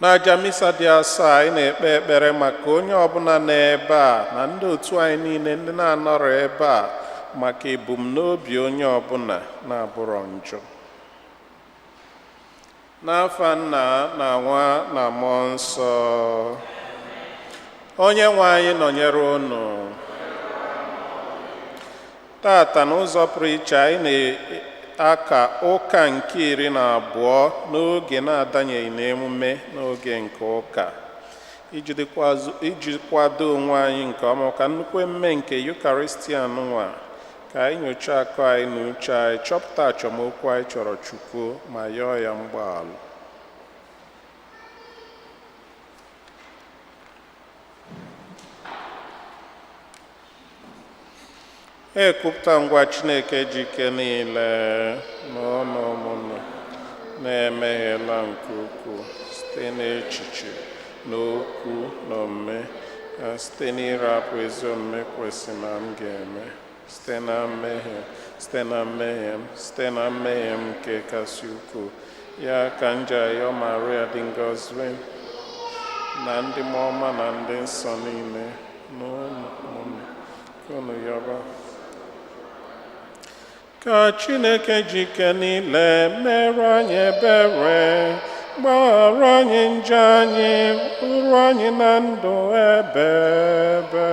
N'aja misa dị asaa, anyị na-ekpe ekpere maka onye ọbụla n'ebe a na ndị otu anyị niile ndị na-anọrọ ebe a, maka ebumnobi onye ọbụla na-abụrọ njọ. N'afa Nna na Nwa na Mmụọ Nsọ. Onye nwe anyị nọnyere unu. Tata n'ụzọ pụrụ iche, anyị na-aka ụka nke 12 n'oge na-adanyeghị n'emume n'oge nke ụka, iji kwado onwe anyị nke ọma maka nnukwu emume nke Eucharistia nwa. Ka anyị nyochaa akọ anyị na uche anyị, chọpụta achọmokwu anyị chọrọ Chukwu ma yọọ ya mgbaghalụ. Ekwupụta ngwa Chineke ji ike niile na ụnụ ụmụnna na-emehiela nke ukwuu site n'echiche na okwu na omume, na site n'ịrapụ ezi omume kwesị na m ga-eme, site na mmehie, site na mmehie m, site na mmehie m nke kasị ukwuu. Ya ka m ji ayọ Maria dị ngọzi na ndị mmụọ ọma na ndị nsọ niile na ụmụnna ka unu yọba ka Chineke ji ike niile mere anyị ebere, gbaghara anyị njọ anyị, uru anyị na ndụ ebe ebe.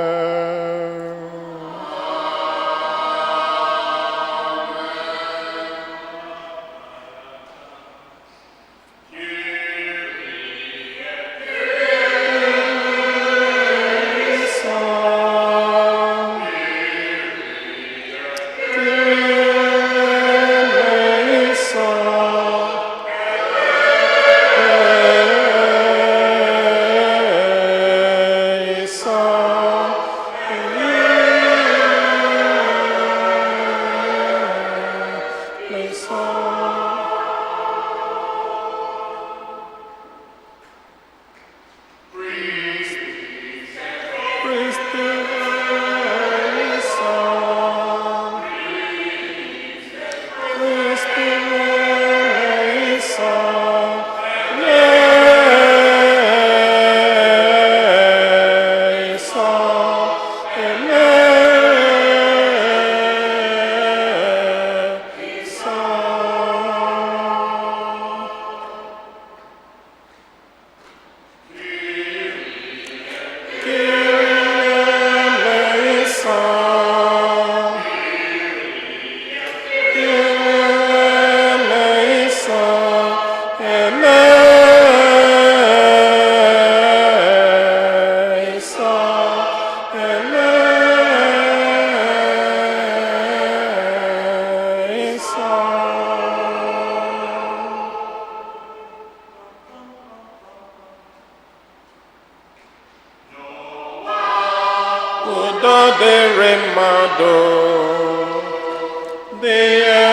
Udo dịrị mmadụ dị ya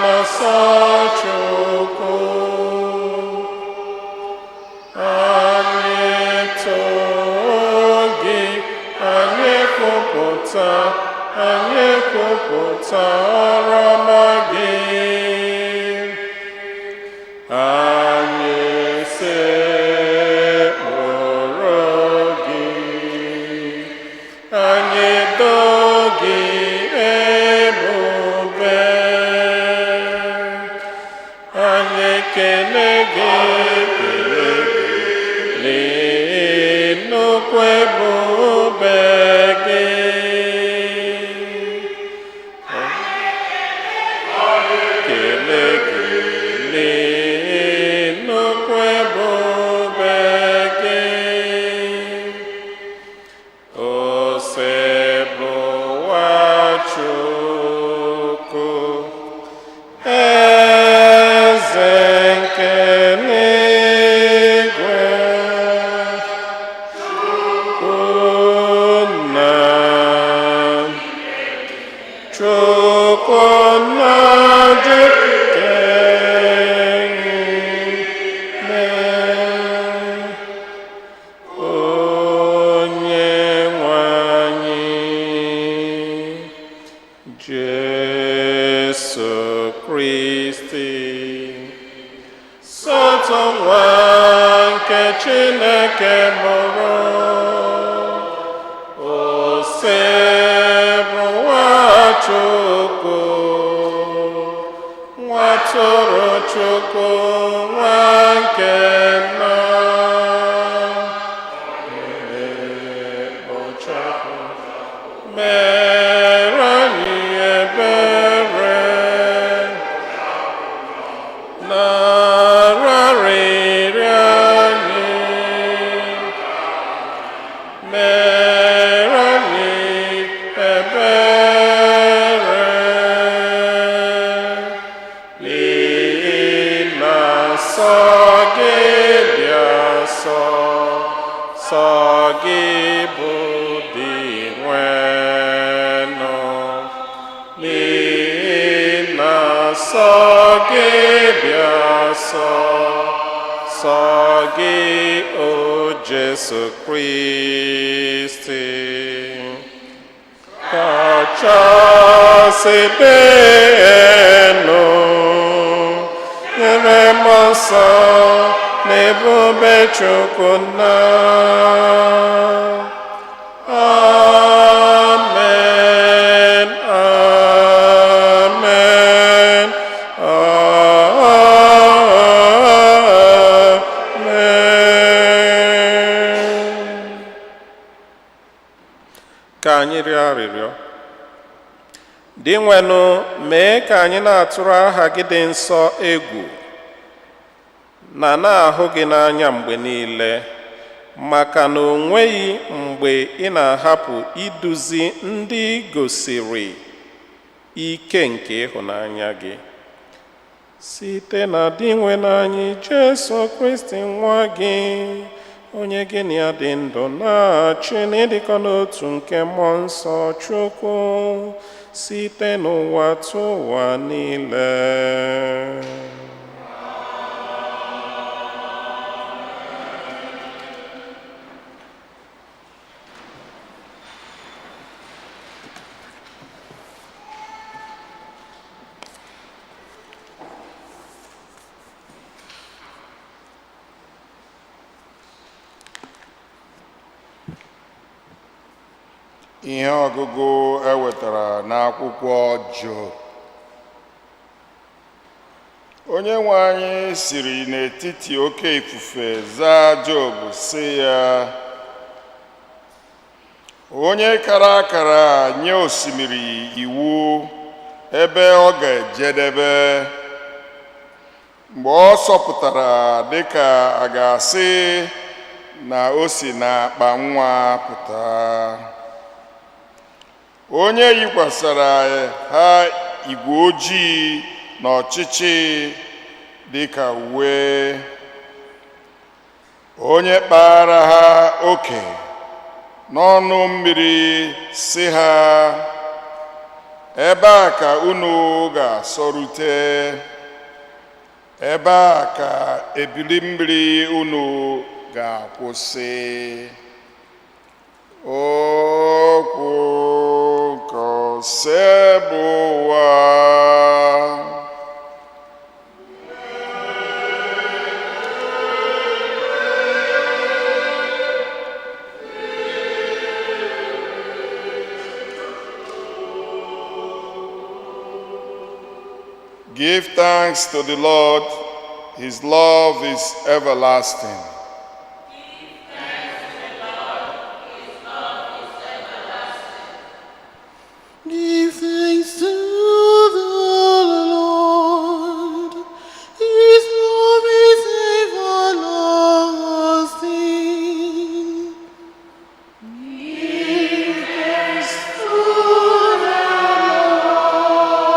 na-asọ Chukwu. Anyị too gị, anyị kwupụta, anyị kwupụta ọrụ ọma gị. Anyị sekpụrụ gị, anyị doo gị ebube, anyị ekele gị, ekele gị nnukwu ebube gị. Kele gị nnukwu ebube gị. Osebụwa Chukwu, eze nke eluigwe, Chukwu nna, Chukwu nna jike ime, onye nwe anyị Jesu Kristi, sọtọ nwa Chineke mụrụ, Osebụrụwa Chukwu, nwa tụrụ Chukwu, nwa nke nna. Na-ekpochapụ mere anyị ebere, nara arịrịọ anyị, mere anyị ebere, n'ihi na nsọ gị dị asọ, sọ gị bụ Dinwenụ, n'ihi na nsọ gị dị asọ, sọ gị, o Jesu Kristi, kachasị dị elu, nyere mmụọ nsọ na ebube Chukwu nna. Amen, amen, amen. Ka anyị rịọ arịrịọ. Dinwenụ, mee ka anyị na-atụrụ aha gị dị nsọ egwu na na-ahụ gị n'anya mgbe niile, maka na o nweghị mgbe ị na-ahapụ iduzi ndị gosiri ike nke ịhụnanya gị, site na Dinwenụ anyị Jesu Kristi, nwa gị, onye gị na ya dị ndụ na-achị n'ịdịkọ n'otu nke mmụọ nsọ Chukwu, site n'ụwa tụ ụwa niile. Ihe ọgụgụ e wetara n'akwụkwọ Job. Onye nwe anyị siri n'etiti oke ifufe zaa Job sị ya: Onye kara akara nye osimiri iwu ebe ọ ga-ejedebe, mgbe ọ sọpụtara dịka a ga-asị na o si n'akpa nwa pụta, onye yikwasara ha igwe ojii na ọchịchị dịka uwe, onye kpaara ha oke n'ọnụ mmiri, si ha: Ebe a ka unu ga-asọrute, ebe a ka ebili mmiri unu ga-akwụsị. Okwu nke Osebụụwa. Give thanks to the Lord, his love is everlasting. Give thanks to the Lord. His love is everlasting. Give thanks to the Lord.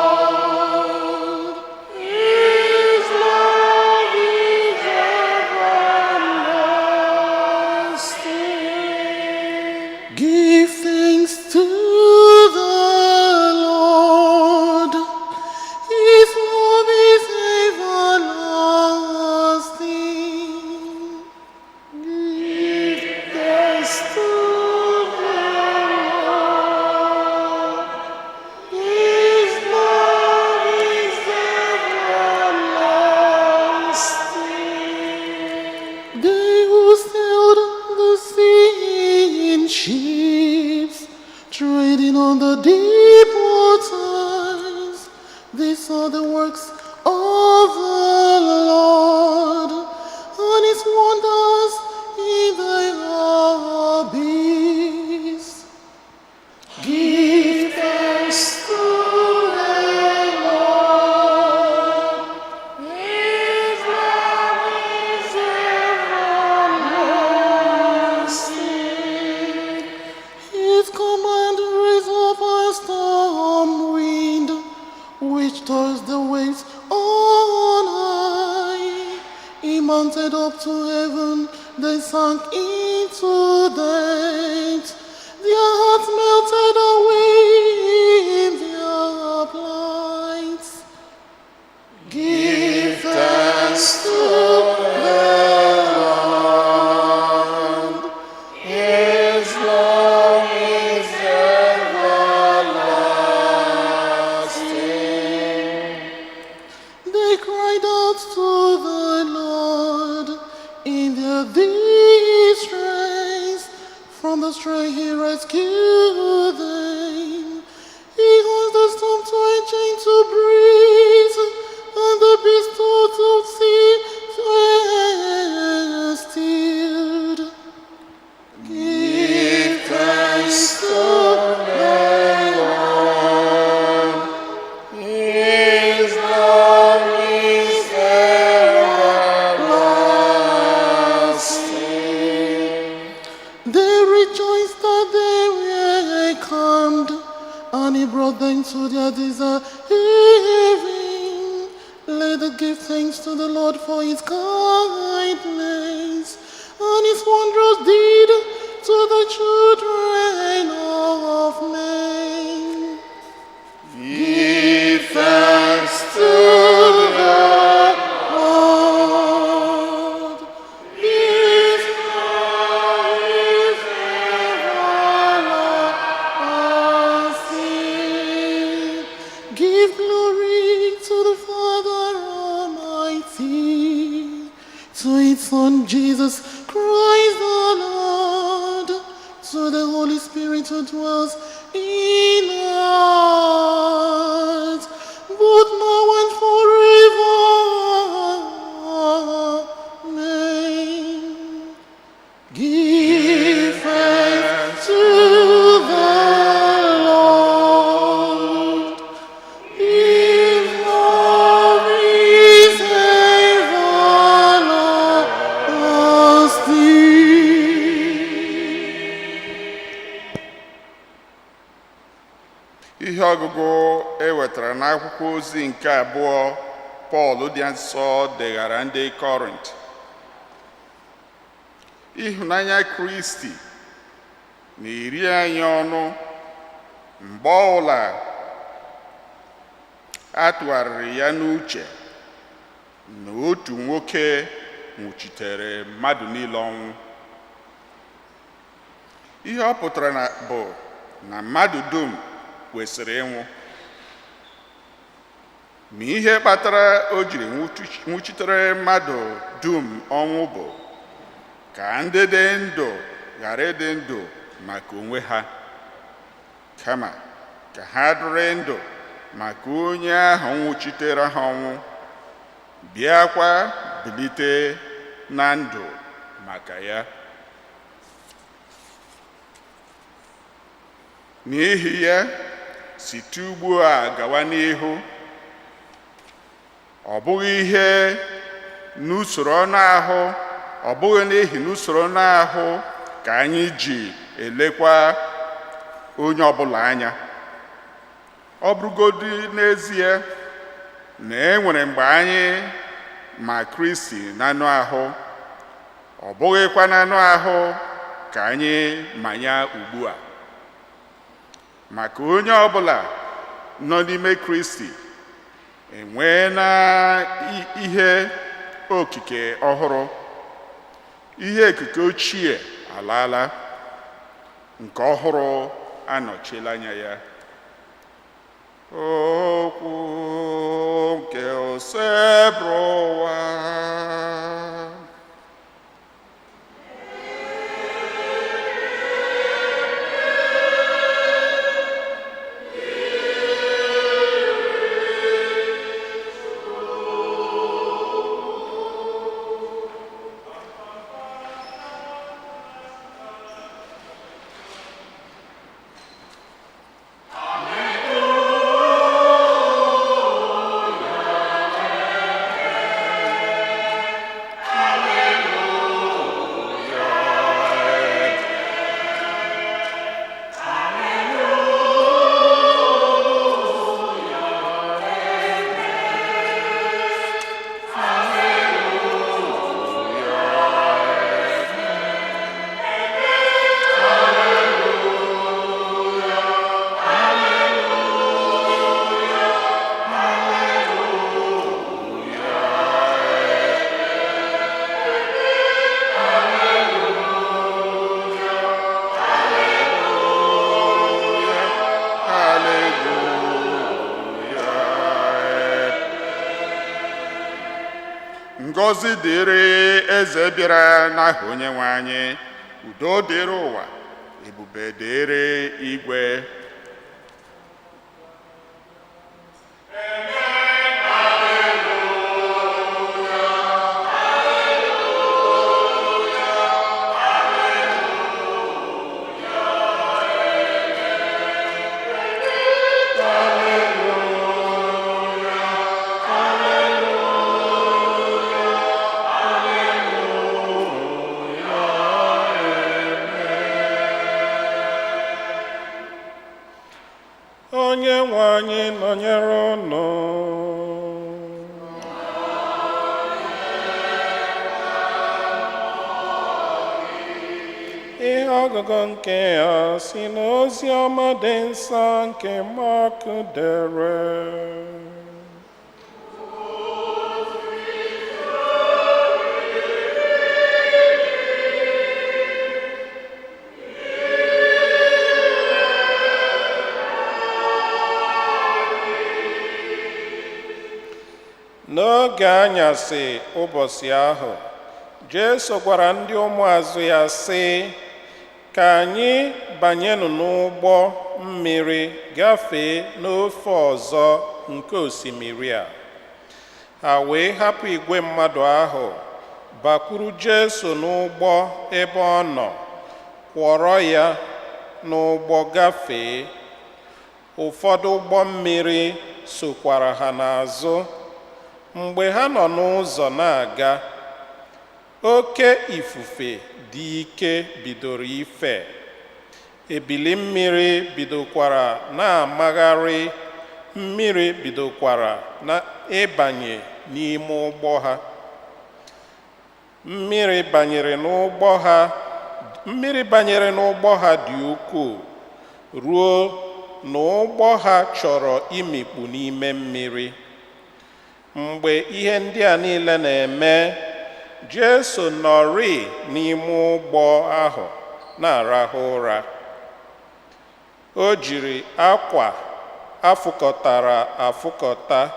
His love is everlasting. mounted up to heaven, they sank into death. Their hearts melted away in their plight. Give thanks to the Lord. His love is everlasting. They cried out to the Lord in their distress. From the stray he rescued them. He caused the storm to a chain to breeze, and the beast of sea stilled. Give thanks to the Lord. His love is everlasting. They rejoiced that they were calmed, and he brought them to their desired haven. Let them give thanks to the Lord for his kindness and his wondrous deed to the children of men. Give thanks to the Lord. His love is everlasting. Give glory to the Father Almighty, to his Son Jesus Christ the Lord, to the Holy Spirit who dwells in us, both now and forever. Amen. Give thanks to the Lord. His love is everlasting. Ihe ọgụgụ e wetara n'akwụkwọ ozi nke abụọ Pọl dị nsọ deghara ndị Kọrint. Ịhụnanya Kristi na-eri anyị ọnụ mgbe ọbụla a tụgharịrị ya n'uche na otu nwoke nwụchitere mmadụ niile ọnwụ. Ihe ọ pụtara na bụ na mmadụ dum kwesịrị ịnwụ, ma ihe kpatara o jiri nwụchitere mmadụ dum ọnwụ bụ ka ndị dị ndụ ghara ịdị ndụ maka onwe ha, kama ka ha dịrị ndụ maka onye ahụ nwụchitere ha ọnwụ, bịakwa bilite na ndụ maka ya. N'ihi ya, site ugbu a gawa n'ihu, ọ bụghị ihe n'usoro ọnụ ahụ, ọ bụghị n'ihi n'usoro ọnụ ahụ ka anyị ji elekwa onye ọbụla anya. Ọ bụrụgodị n'ezie na e nwere mgbe anyị ma Kristi n'anụ ahụ, ọ bụghịkwa n'anụ ahụ ka anyị ma ya ugbu a. Maka onye ọbụla nọ n'ime Kristi enwee na ihe okike ọhụrụ, ihe okike ochie alaala, nke ọhụrụ anọchiela anya ya. Okwu nke Osebụrụwa. Ngọzi dịrị eze bịara n'aha onye nwe anyị. Udo dịrị ụwa, ebube dịrị igwe. Onye nwe anyị nọnyere unu. Ihe ọgụgụ nke a si n'ozi ọma dị nsọ nke Mark dere. N'oge anyasị ụbọchị ahụ, Jesu gwara ndị ụmụazụ ya sị, ka anyị banyenụ n'ụgbọ mmiri gafee n'ofe ọzọ nke osimiri a. Ha wee hapụ igwe mmadụ ahụ, bakwuru Jesu n'ụgbọ ebe ọ nọ, kwọrọ ya n'ụgbọ gafee. Ụfọdụ ụgbọ mmiri sokwara ha n'azụ. Mgbe ha nọ n'ụzọ na-aga, oke ifufe dị ike bidoro ife. Ebili mmiri bidokwara na-amagharị, mmiri bidokwara na ịbanye n'ime ụgbọ ha. Mmiri banyere n'ụgbọ ha, mmiri banyere n'ụgbọ ha dị ukwuu ruo na ụgbọ ha chọrọ imikpu n'ime mmiri. Mgbe ihe ndị a niile na-eme, Jesu nọrị n'ime ụgbọ ahụ na-arahụ ụra. O jiri akwa afụkọtara afụkọta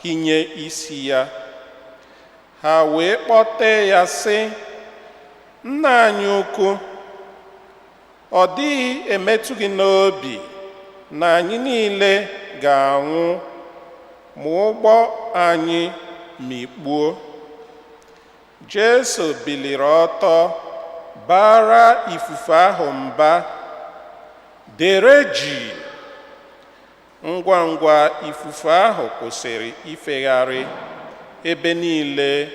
hinye isi ya. Ha wee kpọtee ya sị, Nna anyị ukwu, ọ dịghị emetụ gị n'obi na anyị niile ga-anwụ ma ụgbọ anyị mikpuo. Jesu biliri ọtọ, bara ifufe ahụ mba, dere jii. Ngwa ngwa ifufe ahụ kwụsịrị ifegharị, ebe niile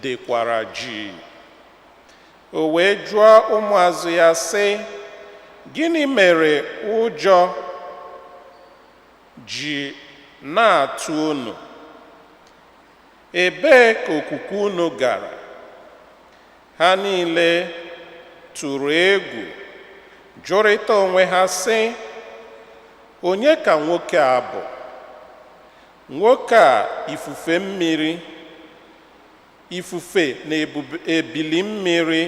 dekwara jii. O wee jụọ ụmụazụ ya sị, gịnị mere ụjọ ji na-atụ unu? Ebee ka okwukwe unu gara? Ha niile tụrụ egwu, jụrịta onwe ha sị, onye ka nwoke a bụ? Nwoke a ifufe mmiri, ifufe na ebili mmiri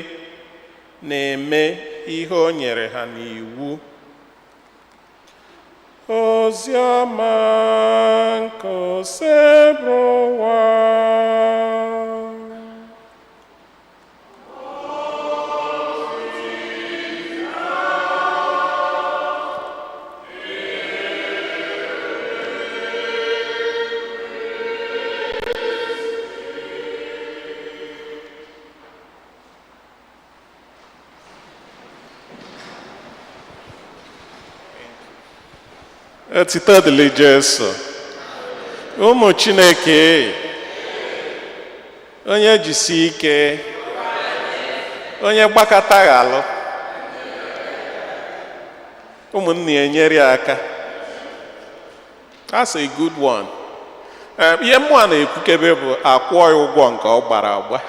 na-eme ihe o nyere ha n'iwu. Ozi ọma nke Osebụrụwa. Otito dịrị Jesu. Ụmụ Chineke, onye jisi ike, onye gbakọta ghalụ, ụmụnne ya enyere ya aka. That's a good one. Ihe mmụọ na-ekwukebe bụ akwụọ ya ụgwọ nke ọ gbara agba.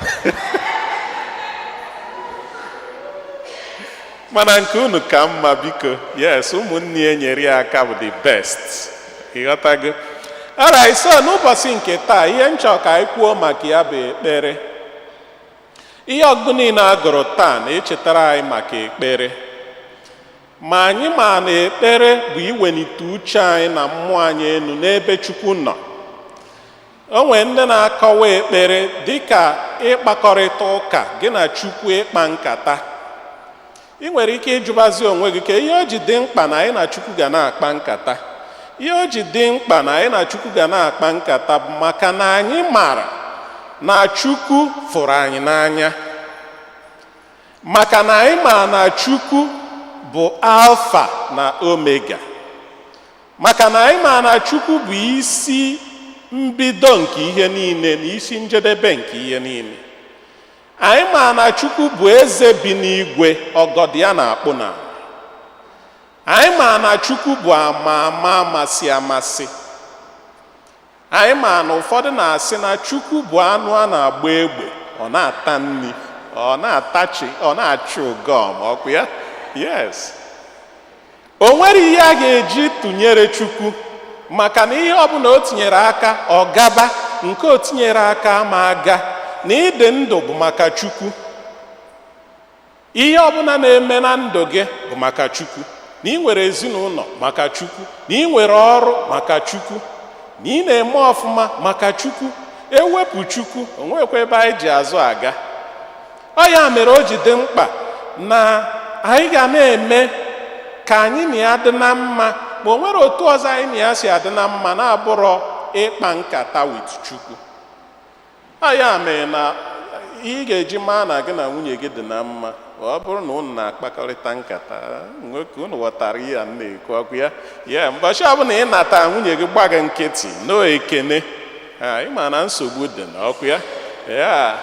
Mana nke unu ka mma biko. Yes, ụmụnne ya nyere ya aka bụ the best. Ịghọtago? Alright, so n'ụbọchị nke taa, ihe m chọrọ ka anyị kwuo maka ya bụ ekpere. Ihe ọgụgụ niile a gụrụ taa na-echetara anyị maka ekpere. Ma anyị ma na ekpere bụ iwelite uche anyị na mmụọ anyị elu n'ebe Chukwu nọ. O nwere ndị na-akọwa ekpere dịka ịkpakọrịta ụka gị na Chukwu, ịkpa nkata. Ị nwere ike ịjụbazi onwe gị ka ihe o ji dị mkpa na anyị na Chukwu ga na-akpa nkata. Ihe o ji dị mkpa na anyị na Chukwu ga na-akpa nkata bụ maka na anyị mara na Chukwu fụrụ anyị n'anya, maka na anyị ma na Chukwu bụ Alfa na Omega, maka na anyị ma na Chukwu bụ isi mbido nke ihe niile na isi njedebe nke ihe niile. Anyị ma na Chukwu bụ eze bi n'igwe, ọgọdọ ya na-akpụ na. Anyị ma na Chukwu bụ ama ama, amasị amasị. Anyị ma na ụfọdụ na-asị na Chukwu bụ anụ a na-agba egbe, ọ na-ata nri, ọ na-atachi, ọ na-achụ gum ọkụ ya. Yes, o nwere ihe a ga-eji tụnyere Chukwu, maka na ihe ọbụla o tinyere aka, ọ gaba. Nke o tinyere aka ma aga. Na ịdị ndụ bụ maka Chukwu. Ihe ọbụla na-eme na ndụ gị bụ maka Chukwu. Na ị nwere ezinụlọ, maka Chukwu. Na ị nwere ọrụ, maka Chukwu. Na ị na-eme ọfụma, maka Chukwu. Ewepụ Chukwu, o nwekwa ebe anyị ji azụ aga. Ọ ya mere o ji dị mkpa na anyị ga na-eme ka anyị na ya dị na mma. Ma o nwere otu ọzọ anyị na ya si adị na mma na-abụrọ ịkpa nkata with Chukwu. Ọ ya mere na ị ga-eji maa na gị na nwunye gị dị na mma, ọ bụrụ na unu na-akpakọrịta nkata. Nwoke, unu ghọtara ihe a m na-ekwu ọkụ ya? Ya mbọchị ọbụla ị nata, nwunye gị gba gị nkịtị, no ekene, ịma na nsogbu dị n'ọkụ ya. Ya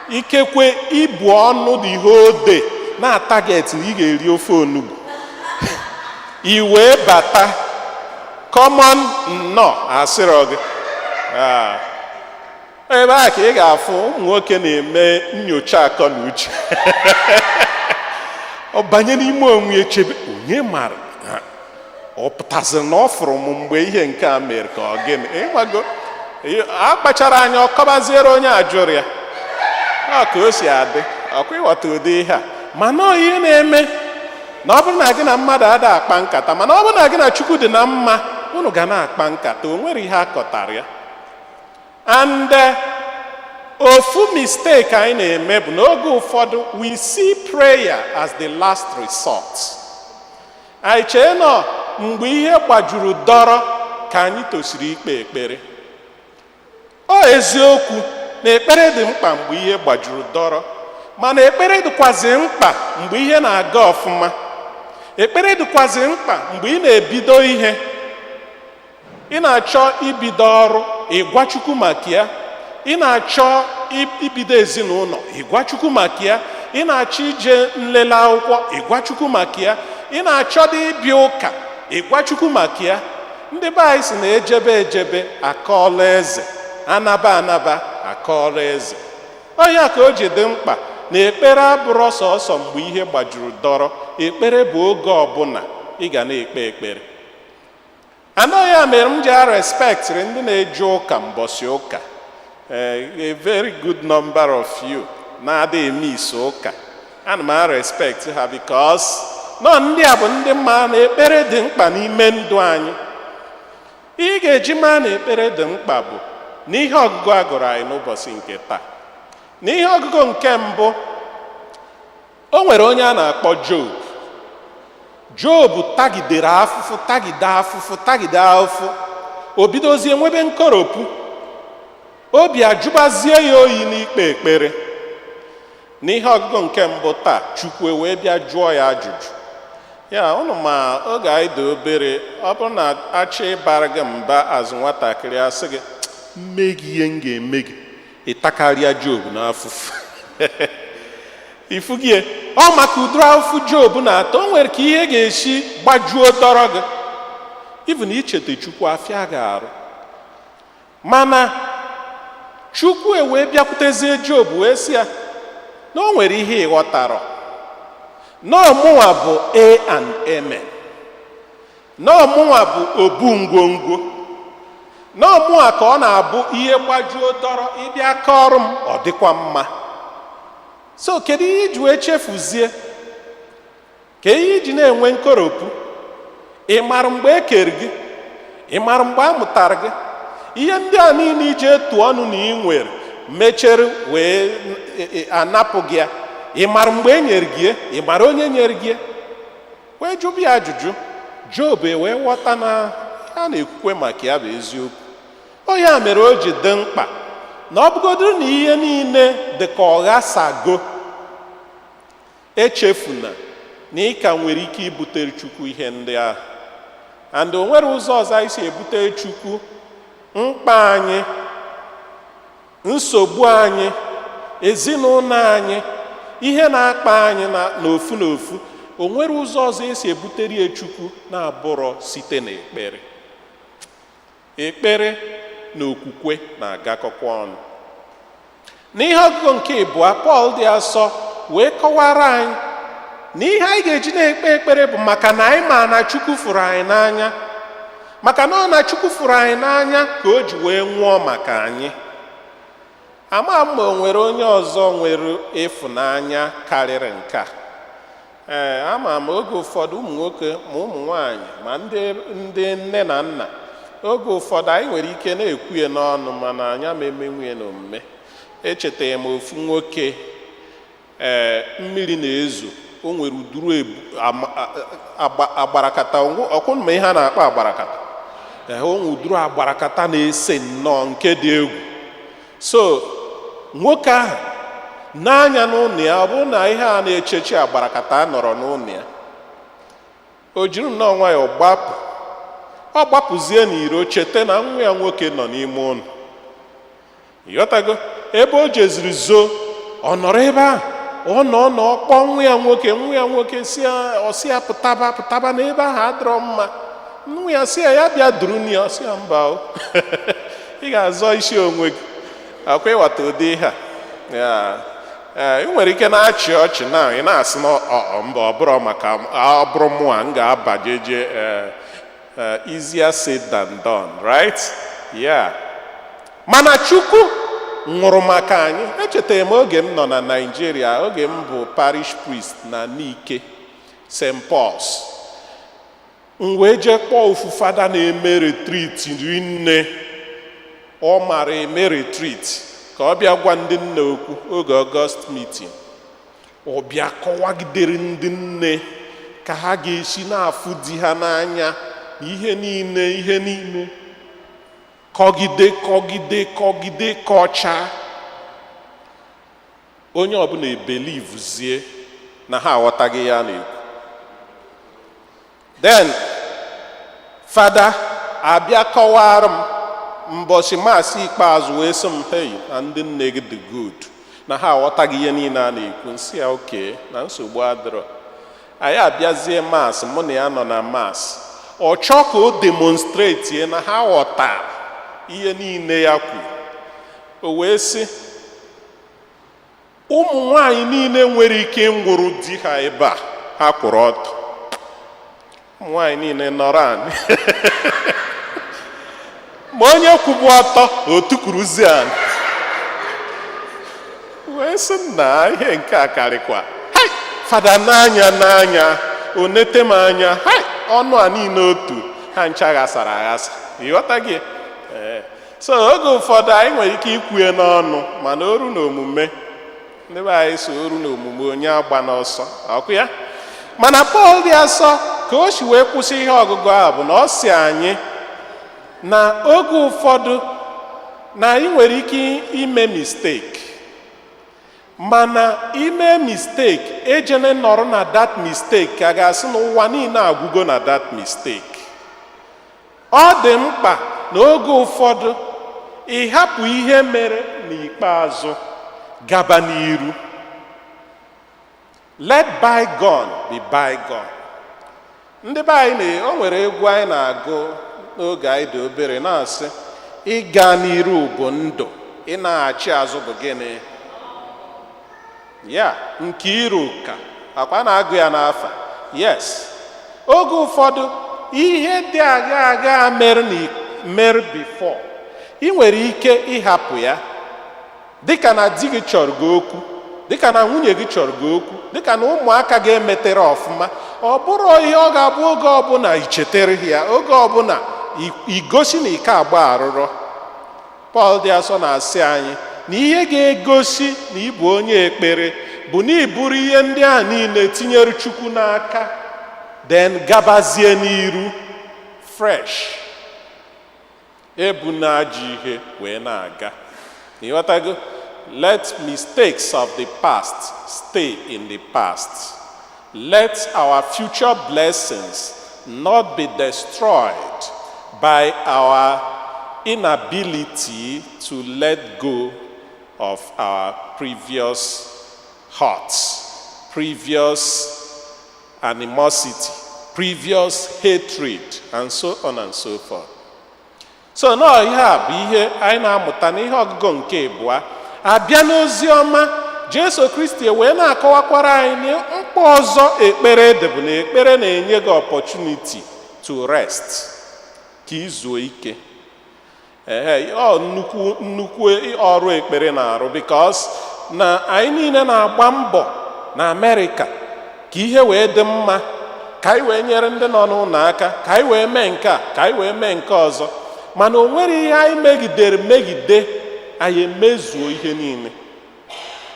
ikekwe ibu ọnụ dị ihe ode na target na ị ga-eri ofe onugbu, i wee bata, common nnọọ asịrọ gị. Ebe a ka ị ga-afụ ụmụ nwoke na-eme nyocha akọ na uche. Ọ banye n'ime onwe ya, chebe onye mara ọ pụtaziri na ọ fụrụ m mgbe ihe nke a mere ka ọ gịnị. Ịgwago a kpachara anya, ọ kọbaziere onye a jụrụ ya. Ọ ka o si adị ọkwa ịghọta ụdị ihe a. Mana ọ ihe na-eme na ọ bụrụ na gị na mmadụ ada akpa nkata, mana ọ bụrụ na gị na Chukwu dị na mma, unu ga na-akpa nkata. O nwere ihe a kọtara ya. And ofu mistake anyị na-eme bụ n'oge ụfọdụ, we see prayer as the last resort. Anyị chee nọ mgbe ihe gbajuru dọrọ ka anyị tosiri ikpe ekpere. Ọ eziokwu na ekpere dị mkpa mgbe ihe gbajuru dọrọ, mana ekpere dịkwazi mkpa mgbe ihe na-aga ọfụma. Ekpere dịkwazi mkpa mgbe ị na-ebido ihe, ị na-achọ ibido ọrụ, ịgwa Chukwu maka ya. Ị na-achọ ibido ezinụlọ, ịgwa Chukwu maka ya. Ị na-achọ ije nlele akwụkwọ, ịgwa Chukwu maka ya. Ị na-achọ dị ịbịa ụka, ịgwa Chukwu maka ya. Ndị be anyị si na ejebe ejebe akọọla eze, anaba anaba akọọla eze. Ọ ya ka o ji dị mkpa na ekpere abụrọ sọsọ mgbe ihe gbajuru dọrọ. Ekpere bụ oge ọbụla ị ga na-ekpe ekpere. Anaghị ya mere m ji a respectịrị ndị na-eje ụka mbọsị ụka. A very good number of you na-adịghị eme ise ụka, ana m a respect ha, because nọ ndị a bụ ndị mma na ekpere dị mkpa n'ime ndụ anyị. Ị ga-eji maa na ekpere dị mkpa bụ n'ihe ọgụgụ a gụrụ anyị n'ụbọchị nke taa. N'ihe ọgụgụ nke mbụ, o nwere onye a na-akpọ Job. Job tagidere afụfụ, tagide afụfụ, tagide afụfụ. O bidozie nwebe nkoropụ obi, ajụbazie ya oyi n'ikpe ekpere. N'ihe ọgụgụ nke mbụ taa, Chukwu wee bịa jụọ ya ajụjụ ya. Ụnụ ma oge anyị dị obere, ọ bụrụ na achọ ịbara gị mba azụ nwatakịrị, asị gị mme gị ihe m ga-eme gị, ịtakarịa Job n'afụfụ ifugie. Ọ maka ụdịrị afụfụ Job na-ata, o nwere ka ihe ga-esi gbajuo dọrọ gị, even icheta Chukwu afịa gị arụ. Mana Chukwu ewee bịakwutezie Job wee sị ya na o nwere ihe ịghọtarọ, na ọmụnwa bụ A and Amen, na ọmụnwa bụ obu ngwongwo, na ọmụnwa ka ọ na-abụ ihe gbajuo dọrọ, ịbịa kọrọ m, ọ dịkwa mma. So kedu ihe iji wee chefuzie ka ihe iji na-enwe nkoropụ? Ị mara mgbe e kere gị? Ị mara mgbe a mụtara gị? Ihe ndị a niile iji etu ọnụ na ị nwere mechere wee anapụ gị ya. Ị mara mgbe e nyere gị ya? Ị mara onye nyere gị ya? Wee jụbụ ya ajụjụ. Job wee ghọta na a na-ekwukwe maka ya bụ eziokwu. Ọ ya mere o ji dị mkpa na ọ bụgodoro na ihe niile dị ka ọ ghasago, echefuna na ị ka nwere ike ibutere Chukwu ihe ndị ahụ. And o nwere ụzọ ọzọ anyị si ebutere Chukwu mkpa anyị, nsogbu anyị, ezinụlọ anyị, ihe na-akpa anyị na n'ofu n'ofu. O nwere ụzọ ọzọ esi ebutere ya Chukwu na-abụrọ site n'ekpere. Ekpere na okwukwe na-agakọkwa ọnụ. N'ihe ọgụgụ nke ịbụọ, Pọl dị asọ wee kọwara anyị na ihe anyị ga-eji na-ekpe ekpere bụ maka na anyị ma na Chukwu fụrụ anyị n'anya, maka na ọ na Chukwu fụrụ anyị n'anya ka o ji wee nwụọ maka anyị. Ama m ma o nwere onye ọzọ nwere ịfụnanya karịrị nke a. Ee, ama m, oge ụfọdụ ụmụ nwoke ma ụmụ nwanyị ma ndị nne na nna, oge ụfọdụ anyị nwere ike na-ekwu ya n'ọnụ, mana anya ma emenwu ya n'omume. Echetara m ofu nwoke. Ee, mmiri na-ezo, o nwere uduru ebu agbarakata. Ọkwụ ma ihe a na-akpọ agbarakata. Ee, o nwere uduru agbarakata na-ese nnọọ nke dị egwu. So nwoke ahụ n'anya n'ụlọ ya, ọ bụrụ na ihe a na-echechi agbarakata nọrọ n'ụlọ ya, o jiri nnọọ nwayọọ gbapụ. Ọ gbapụzie n'iro, cheta na nwa ya nwoke nọ n'ime ụlọ. Ịghọtago ebe o jeziri zoo? Ọ nọrọ ebe ahụ, ọ nọ nọ kpọọ nwa ya nwoke. Nwa ya nwoke si ya, ọ sị ya pụtaba, pụtaba n'ebe ahụ adịrọ mma. Nwa ya si ya, ya bịa duru ya. Ọ sị ya mba o, ị ga-azọ isi onwe gị. Akwa ịghọta ụdị ihe a ya? Ee, ị nwere ike na-achị ọchị na ị na-asị na ọ mba, ọ bụrụ maka ọ bụrụ mụa m ga-aba jeje. Ee, easier said than done, right? Yeah, mana Chukwu nwụrụ maka anyị. Echetara m oge m nọ na Naịjirịa, oge m bụ parish priest na Nike St. Paul's. M wee jee kpọọ ofu fada na-eme retreat rinne, ọ mara eme retreat, ka ọ bịa gwa ndị nne okwu oge August meeting. Ọ bịa kọwagidere ndị nne ka ha ga-esi na-afụ di ha n'anya na ihe niile, ihe niile, kọgide, kọgide, kọgide, kọchaa. Onye ọbụla ebelievezie na ha aghọtaghị ya na-ekwu. Then fada abịa kọwara m mbọchị Mass ikpeazụ, wee sị m, "Hey, na ndị nne gị dị good, na ha aghọtaghị ihe niile a na-ekwu." Nsị ya oke na nsogbu adịrọ. Anyị abịazie Mass, mụ na ya nọ na Mass, ọ chọọ ka o demonstrate na ha ghọtara ihe niile ya kwuru. O wee sị, "Ụmụ nwanyị niile nwere ike ịnwụrụ di ha ebe a, ha kwụrụ ọtọ." Ụmụ nwanyị niile nọrọ anị, ma onye kwụbụ ọtọ o tukwuruzi anị. Wee sị na ihe nke a karịkwa. Hai, fada n'anya n'anya, o nete m anya. Hai, ọnụ a niile otu ha ncha ghasara aghasa. Ịghọta gị? Ee. So oge ụfọdụ anyị nwere ike ikwue n'ọnụ, mana oru na omume, ndị be anyị so oru na omume, onye agba n'ọsọ ọkụ ya. Mana Pọl dị asọ, ka o si wee kwụsị ihe ọgụgụ ahụ bụ na ọ si anyị na oge ụfọdụ na anyị nwere ike ime mistake, mana ime mistake, ejene nọrọ na that mistake ka a ga-asị na ụwa niile agwụgo na that mistake. Ọ dị mkpa na oge ụfọdụ ị hapụ ihe mere n'ikpeazụ, gaba n'iru. Let bygone be bygone. Ndị be anyị na o nwere egwu anyị na-agụ n'oge anyị dị obere na-asị, "Ịga n'iru bụ ndụ, ị na-achị azụ bụ gịnị ya?" Nke iru ka akwa na-agụ ya n'afa. Yes, oge ụfọdụ ihe dị agha agha mere na mere before, ị nwere ike ịhapụ ya, dịka na di gị chọrọ gị okwu, dịka na nwunye gị chọrọ gị okwu, dịka na ụmụaka ga-emetere ọfụma. Ọ bụrụ ihe ọ ga-abụ oge ọbụla ichetere ya, oge ọbụla igosi na ike agba arụrọ. Pọl dị asọ na-asị anyị na ihe ga-egosi na ịbụ onye ekpere bụ na iburu ihe ndị a niile tinyere Chukwu n'aka, then gabazie n'iru fresh, ebu na ajọ ihe wee na-aga. Ịghọtago? Let mistakes of the past stay in the past. Let our future blessings not be destroyed by our inability to let go of our previous hurts, previous animosity, previous hatred, and so on and so forth. So nọọ ihe a bụ ihe anyị na-amụta n'ihe ọgụgụ nke abụọ. Abịa n'ozi ọma, Jesu Kristi wee na-akọwakwara anyị na mkpa ọzọ ekpere dị bụ na ekpere na-enye gị opportunity to rest, ka izuo ike. Ehe, ọ nnukwu nnukwu ọrụ ekpere na-arụ, because na anyị niile na-agba mbọ na Amerịka ka ihe wee dị mma, ka anyị wee nyere ndị nọ n'ụlọ aka, ka anyị wee mee nke a, ka anyị wee mee nke ọzọ. Mana o nwere ihe anyị megidere megide, anyị emezuo ihe niile.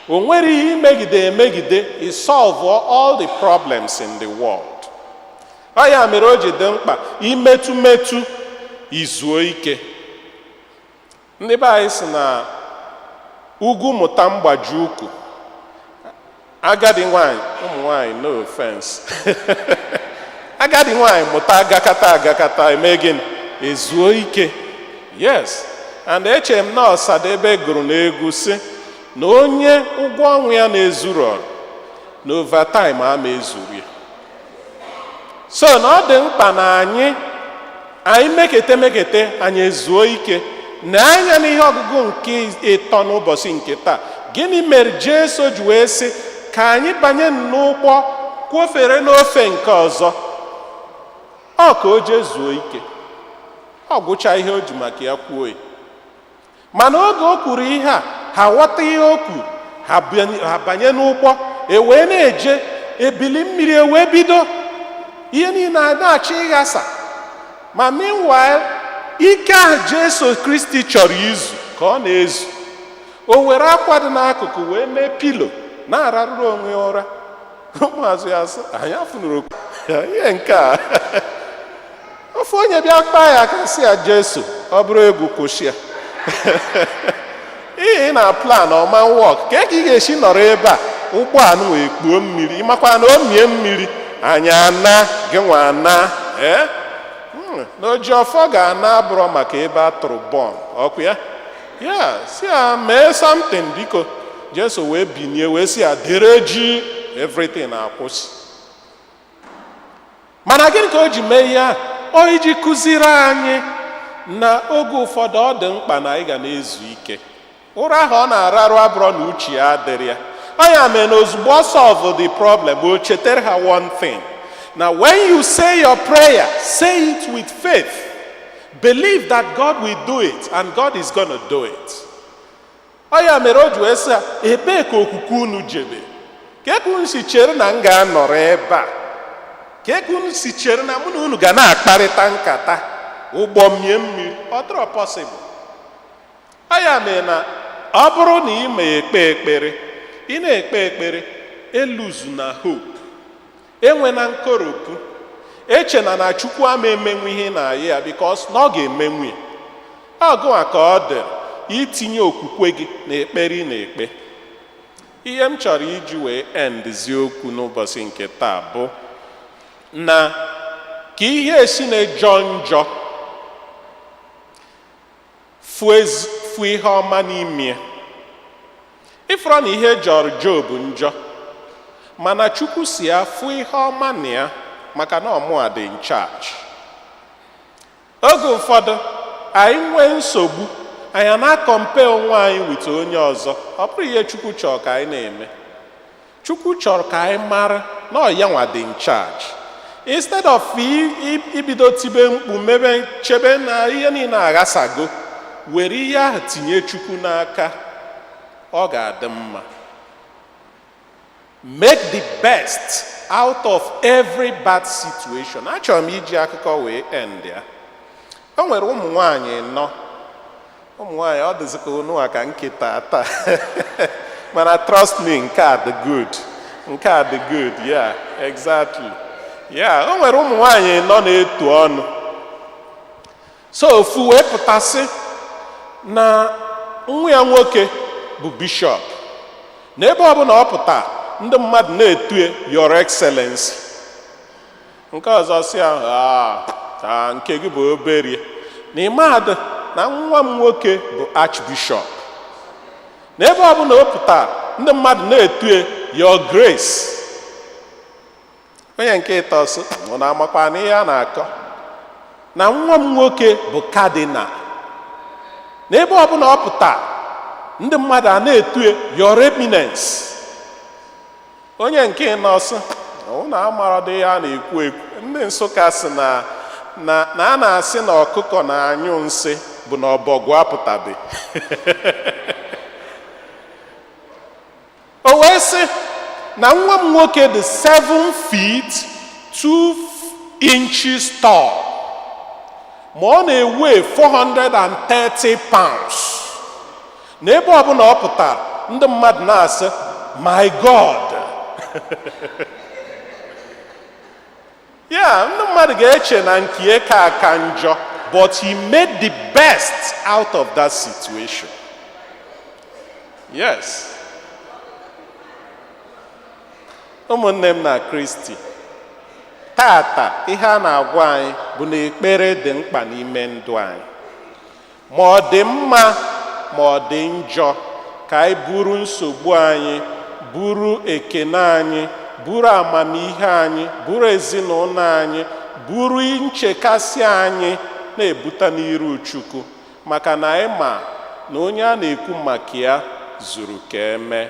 O nwere ihe imegide emegide i solve all the problems in the world. Ọ ya mere o ji dị mkpa imetụ metụ izuo ike. Ndị be anyị si na ugwu mụta mgbaji ukwu, agadi nwanyị, ụmụ nwanyị, no offense, agadi nwanyị mụta agakata agakata, eme gịnị? Ezuo ike. Yes, and eche m na Ọsadebe gụrụ n'egwu si na onye ụgwọ ọnwụ ya na-ezuru ọrụ na overtime ama ezuru ya. So na ọ dị mkpa na anyị mekete mekete, anyị ezuo ike. Na anya n'ihe ọgụgụ nke ịtọ n'ụbọchị nke taa, gịnị mere Jesu ji wee sị ka anyị banye n'ụgbọ kwofere n'ofe nke ọzọ? Ọ ka o jee zuo ike, ọ gwụcha ihe o ji maka ya kwuo ya. Mana oge o kwuru ihe a, ha ghọta ihe o kwuru, ha banye n'ụgbọ, e wee na-eje, ebili mmiri ewee bido, ihe niile a na-achọ ịghasa. Ma meanwhile, ike ahụ Jesu Kristi chọrọ izu ka ọ na-ezu. O were akwa dị n'akụkụ wee mee pillow, na-ararụrụ onwe ya ụra. Ụmụazụ ya sị, "Anyị afụnụrụ okwu ihe nke a." Ofu onye bịa kpaa ya aka, sị ya, "Jesu, ọ bụrụ egwu, kwụsị ya. Ihe ị na plan ọma work ka ị ga-esi nọrọ ebe a, ụgbọ a wee kpuo mmiri? Ịmakwa na o mie mmiri, anyị ana gị nwa ana ee. Na oji ọfọ ga-ana abụrọ maka ebe a tụrụ bọm ọkụ ya." Ya si ya mee something, biko. Jesu wee binie, wee sị ya, "Dere ji." Everything na-akwụsị. Mana gịnị ka o ji mee ihe a? O iji kụziri anyị na oge ụfọdụ ọ dị mkpa na anyị ga na-ezu ike. Ụra ahụ ọ na-ararụ abụrọ na uche ya adịrị ya. Ọ ya mere na ozugbo ọ solve the problem, o chetara ha one thing, na when you say your prayer, say it with faith. Believe that God will do it, and God is gonna do it. Ọ ya mere o ji wee sị ha, "Ebee ka okwukwe unu jebe? Ka ka unu si chere na m ga-anọrọ ebe a? Ka ka unu si chere na mụ na unu ga na-akparịta nkata, ụgbọ mie mmiri? Ọ dịrọ possible." Ọ ya mere na ọ bụrụ na ị ma ekpe ekpere, ị na-ekpe ekpere, eluzu na hope, enwena nkoropụ, echena na Chukwu ama emenwu ihe ị na-ayị ya, because na ọ ga-emenwu ya. Ọgụnwa ka ọ dị itinye okwukwe gị na ekpere ị na-ekpe. Ihe m chọrọ iji wee endizi okwu n'ụbọchị nke taa bụ na ka ihe esi na-ejọ njọ, fụ ihe ọma n'ime ya. Ịfụrọ na ihe jọrọ Job njọ, mana Chukwu si ya fụ ihe ọma na ya, maka na ọmụa dị in charge. Oge ụfọdụ anyị nwee nsogbu, anyị na-acompare onwe anyị with onye ọzọ. Ọ bụrụ ihe Chukwu chọrọ ka anyị na-eme. Chukwu chọrọ ka anyị mara na ọ ya nwa dị in charge. Instead of ibido tibe mkpu, mebe chebe na ihe niile aghasago, were ihe ahụ tinye Chukwu n'aka, ọ ga-adị mma. Make the best out of every bad situation. Achọrọ m iji akụkọ wee end ya. O nwere ụmụ nwanyị nọ Ụmụ nwaanyị, ọ dịzị ka unu a ka nkịta taa, mana trust me, nke a dị good, nke a dị good. Yeah, exactly. Yeah, o nwere ụmụ nwaanyị nọ na-etu ọnụ. So ofu wee pụtasị na nwa ya nwoke bụ bishọp, na ebe ọbụla ọ pụta, ndị mmadụ na-etue "Your Excellency". Nke ọzọ si ahụ, "Ah, nke gị bụ obere na ịmadụ na nwa m nwoke bụ archbishop, na ebe ọbụla ọ pụta, ndị mmadụ na-etue 'Your Grace'." Onye nke ịtọ sị, "Mụ na amakwa na ihe a na-akọ, na nwa m nwoke bụ cardinal, na ebe ọbụla ọ pụta, ndị mmadụ a na-etue 'Your Eminence'." Onye nke nọọsụ na amara dị ya na-ekwu ekwu. Ndị Nsụka sị na a na-asị na ọkụkọ na-anyụ nsị bụ na ọbọgwụ apụtabe. O wee sị na nwa m nwoke dị 7 feet 2 inches tall, ma ọ na-ewe 430 pounds, na ebe ọbụla ọ pụtara, ndị mmadụ na-asị "My God". Ya ndị mmadụ ga-eche na nke ka aka njọ, but he made the best out of that situation. Yes, ụmụnne m na Kristi, tata ihe a na-agwa anyị bụ na ekpere dị mkpa n'ime ndụ anyị. Ma ọ dị mma ma ọ dị njọ, ka anyị buru nsogbu anyị, buru ekene anyị, buru amamihe anyị, buru ezinụlọ anyị, buru nchekasị anyị, na-ebute n'iru Chukwu, maka na anyị ma na onye a na-ekwu maka ya zuru ka eme.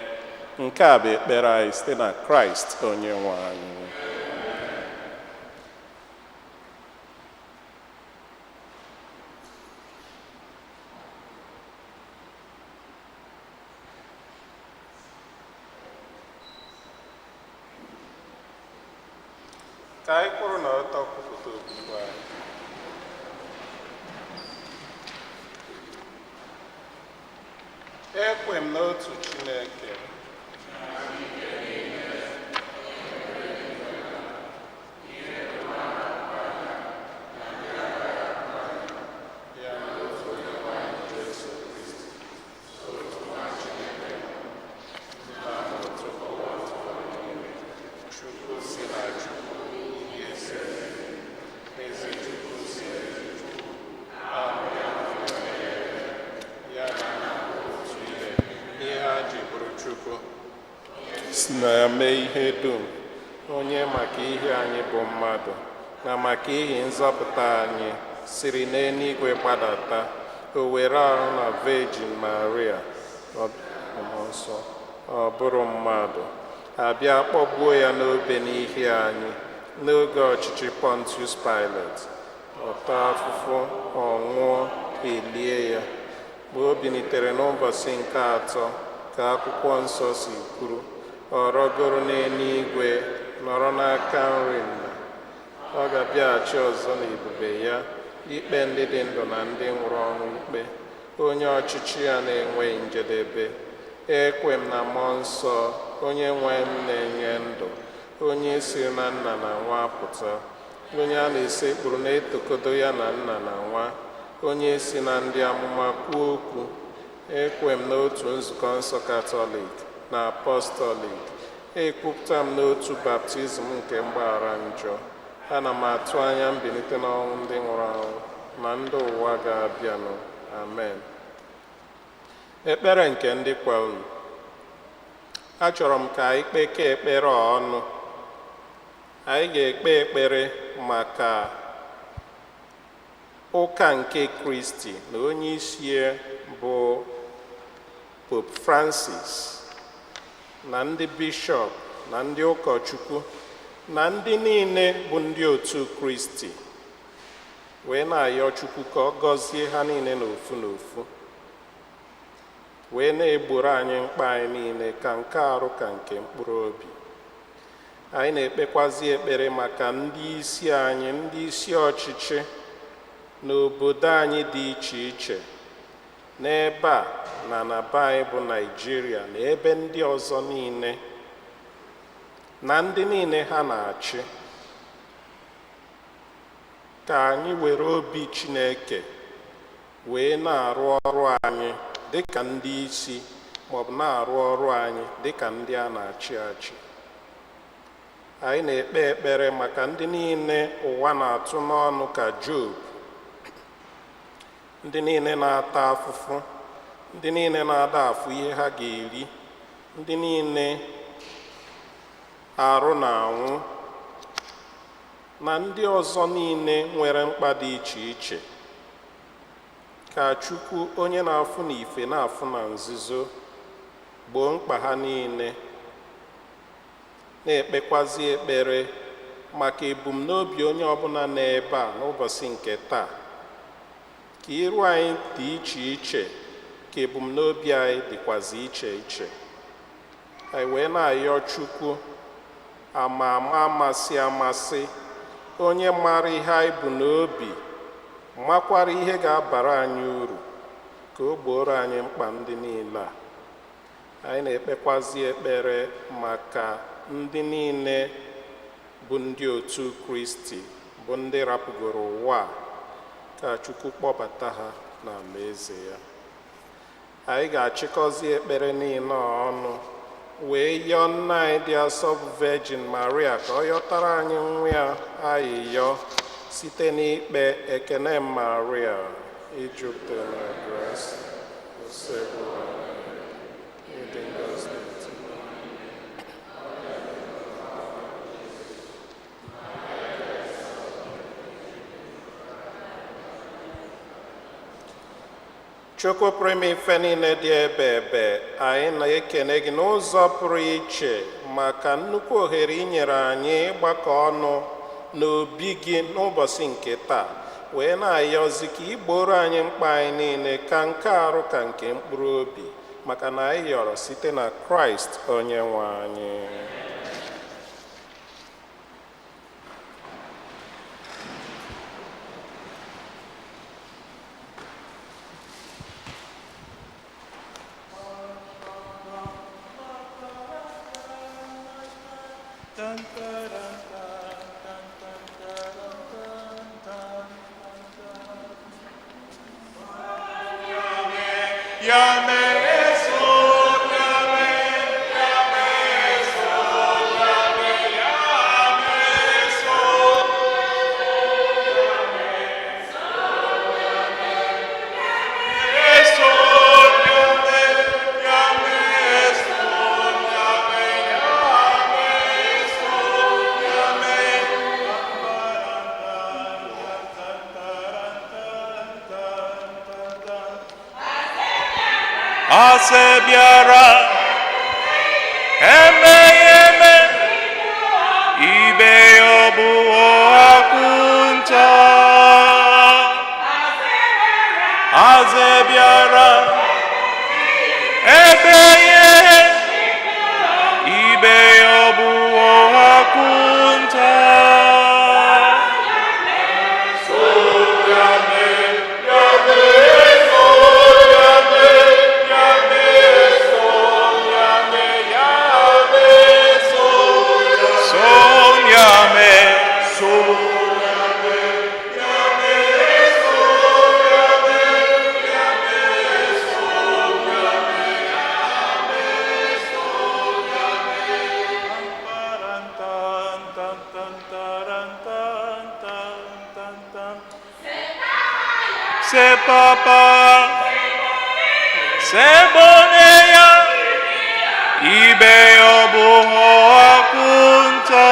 Nke a bụ ekpere anyị site na Kraịst onye nwe anyị. Ka anyị kwụrụ n'ọtọ kwupụta okwukwe anyị. Ekwe m n'otu Chineke, ya na otu Onyenwe anyị Jesu Kristi, otu nwa Chineke, nna ọtụtụ ụwa niile, Chukwu si na Chukwu, ihe si n'ezi Chukwu si n'ezi Chukwu, amụrụ ya na otu ihe, ihe ha ji bụrụ Chukwu, si na ya mee ihe dum, onye maka ihe anyị bụ mmadụ na maka ihi nzọpụta anyị siri n'eluigwe gbadata, o were ahụ na Virgin Maria, ọ Mmụọ Nsọ, ọ bụrụ mmadụ, abịa kpọgbuo ya n'obe n'ihi anyị. N'oge ọchịchị Pontius Pilate, ọ taa afụfụ, ọ nwụọ, elie ya. Mgbe o bilitere n'ụbọchị nke atọ, ka akwụkwọ nsọ si kwuru, ọ rọgoro n'eluigwe, nọrọ n'aka nri nna. Ọ ga-abịaghachi ọzọ n'ebube ya ikpe ndị dị ndụ na ndị nwụrụ ọnwụ ikpe, onye ọchịchị ya na-enweghị njedebe. Ekwe m na Mmụọ Nsọ, onye nwe m na-enye ndụ, onye siri na nna na nwa pụta, onye a na-esekpuru na-etokodo ya na nna na nwa, onye si na ndị amụma kwuo okwu. Ekwe m n'otu nzukọ nsọ Katọlik na Apọstọlik. Ekwupụta m n'otu baptizim nke mgbaghara njọ. Ana m atụ anya mbilite n'ọnwụ ndị nwụrụ anwụ na ndị ụwa ga-abịanụ. Amen. Ekpere nke ndị kwelụ. Achọrọ m ka anyị kpekee ekpere a ọnụ. Anyị ga-ekpe ekpere maka ụka nke Kristi na onye isi ya bụ Pope Francis, na ndị bishọp na ndị ụkọchukwu na ndị niile bụ ndị otu Kristi, wee na-ayọ Chukwu ka ọ gọzie ha niile n'ofu n'ofu, wee na-egboro anyị mkpa anyị niile, ka nke arụ ka nke mkpụrụ obi anyị. Na-ekpekwazi ekpere maka ndị isi anyị, ndị isi ọchịchị n'obodo anyị dị iche iche. N'ebe a na na be anyị bụ Naịjirịa na ebe ndị ọzọ niile na ndị niile ha na-achị, ka anyị were obi Chineke wee na-arụ ọrụ anyị dịka ndị isi, maọbụ na-arụ ọrụ anyị dịka ndị a na-achị achị. Anyị na-ekpe ekpere maka ndị niile ụwa na-atụ n'ọnụ ka Job, ndị niile na-ata afụfụ, ndị niile na-ada afụ ihe ha ga-eri, ndị niile arụ na-anwụ, na ndị ọzọ niile nwere mkpa dị iche iche. Ka Chukwu onye na-afụ n'ife na-afụ na nzuzo gboo mkpa ha niile. Na-ekpekwazi ekpere maka ebumnobi onye ọbụla n'ebe a n'ụbọchị nke taa, ka iru anyị dị iche iche, ka ebumnobi anyị dịkwazi iche iche. Anyị wee na-ayọ Chukwu ama ama, amasị amasị, onye mara ihe anyị bụ n'obi, makwara ihe ga-abara anyị uru, ka o gboro anyị mkpa ndị niile a. Anyị na-ekpekwazi ekpere maka ndị niile bụ ndị otu Kristi, bụ ndị rapụgoro ụwa a, ka Chukwu kpọbata ha n'alaeze ya. Anyị ga-achịkọzi ekpere niile ọnụ wee yọọ nna anyị dị asọ bụ Virgin Maria ka ọ yọtara anyị nwa ya ayịyọ site n'ikpe ekene. Maria, ijupụtara na grace, Osebụrụwa, ịdị ngọzi n'etiti. Chukwu pụrụ ime ife niile dị ebe ebe, anyị na-ekene gị n'ụzọ pụrụ iche maka nnukwu ohere ị nyere anyị ịgbakọ ọnụ n'obi gị n'ụbọchị nke taa, wee na-ayọzi ka ị gboro anyị mkpa anyị niile, ka nke arụ ka nke mkpụrụ obi, maka na anyị yọrọ site na Kraịst onye nwe anyị. Ase bịara emeghe eme ibe ya ọ bụ akwụnta. Aze bịara ebeghe ibe ya ọ bụ akwụnta. Sonyame, Se papa, se boneya, ibe ọ bụ akwụnta.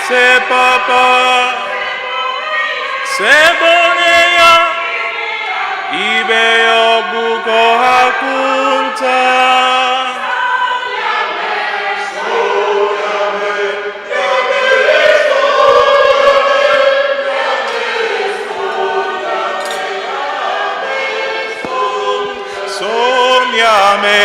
Se papa, se boneya, ibe ọ bụkọ akwụnta. Sonyame.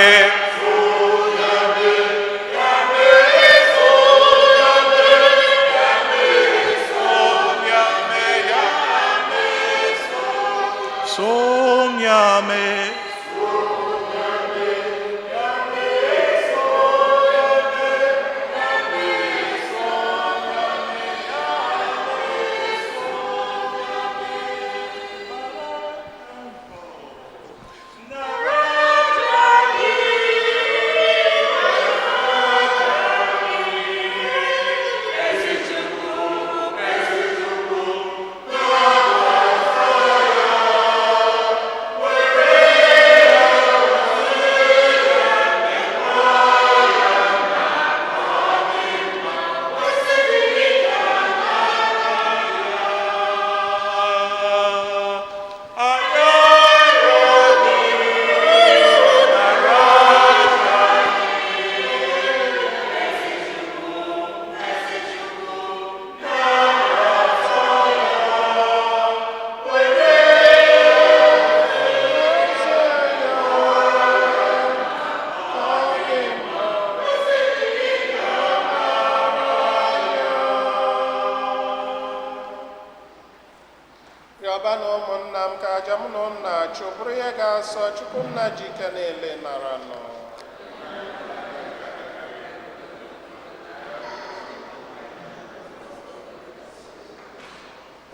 na-achụ bụrụ ihe ga-asọ Chukwu nna ji ike niile nara nọ.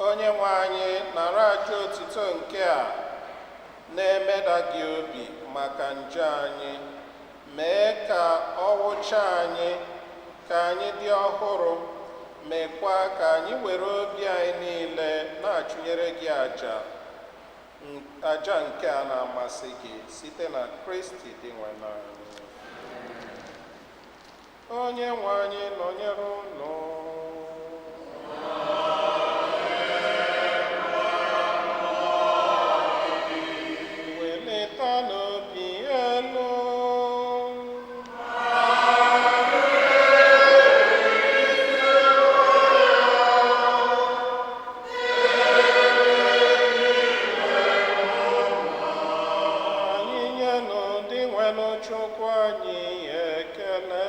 Onye nwe anyị, nara aja otuto nke a na-emeda gị obi maka njọ anyị, mee ka ọ wụcha anyị ka anyị dị ọhụrụ, meekwa ka anyị were obi anyị niile na-achụnyere gị aja aja nke a na-amasị gị site na Kristi dị nwe anyị. Onye nwe anyị nọnyere unu. Welite n'obi elu. Anyị nyenụ ndị nwenụ Chukwu anyị ekele.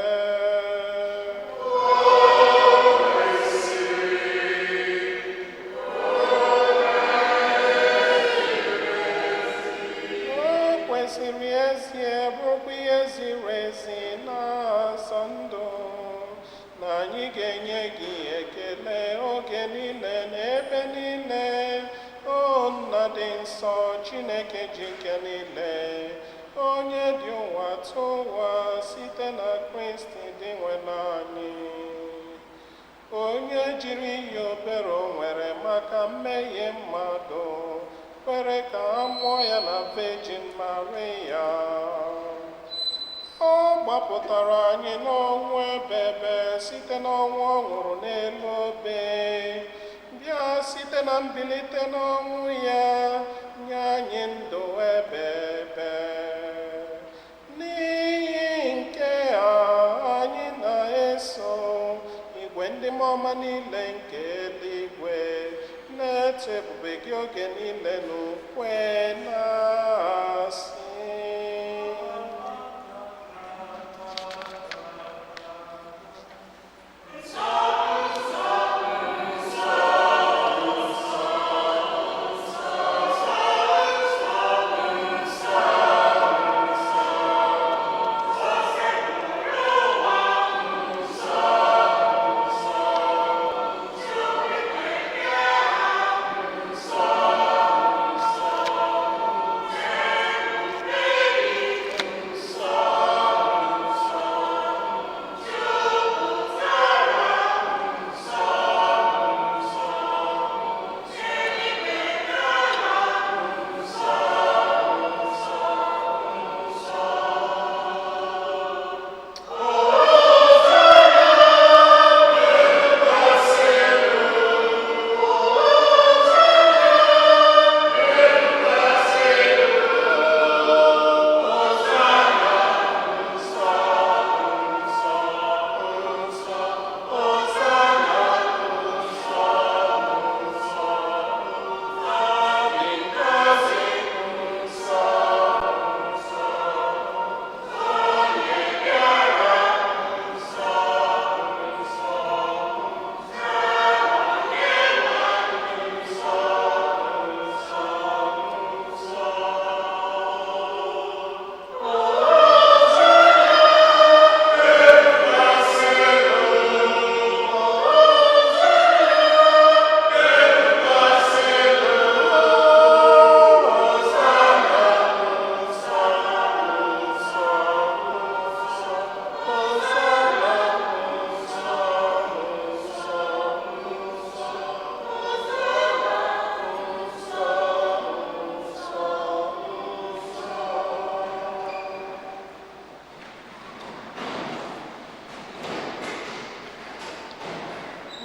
O kwesịrị ezie, bụrụkwa ihe ziri ezi na-asọ ndụ, na anyị ga-enye gị ekele oge niile na ebe niile, o Nna dị nsọ, Chineke ji ike niile, onye dị ụwa tụ ụwa, site na Kristi dị nwe anyị, onye jiri ihe obere o nwere maka mmehie mmadụ kwere ka a mụọ ya na Virgin Maria. Ọ gbapụtara anyị n'ọnwụ ebebe site n'ọnwụ ọ nwụrụ n'elu obe, bịa site na mbilite n'ọnwụ ya nye anyị ndụ ebebe. N'ihi nke a, anyị na-eso igwe ndị mmụọ ọma niile nke eluigwe na-eto ebube gị oge niile n'ukwe na-asị: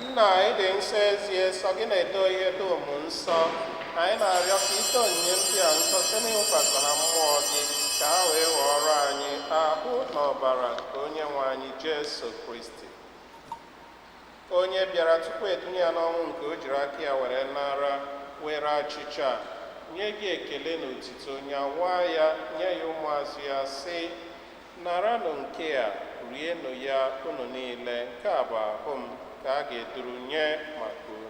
Nna anyị dị nsọ ezie, sọ gị na-edo ihe dum nsọ. Anyị na-arịọ ka ite onyinye ndị a nsọ site n'ịwụkwasị ha mmụọ gị, ka ha wee ghọrọ anyị ahụ na ọbara nke onye nwe anyị Jesu Kristi, onye bịara tupu edunye ya n'ọnwụ nke o jiri aka ya were nara, were achịcha, nye gị ekele na otito, nyawa ya, nye ya ụmụazụ ya, sị: "Naranụ nke a, rienụ ya unu niile. Nke a bụ ahụ m ka a ga-eduru nye maka unu."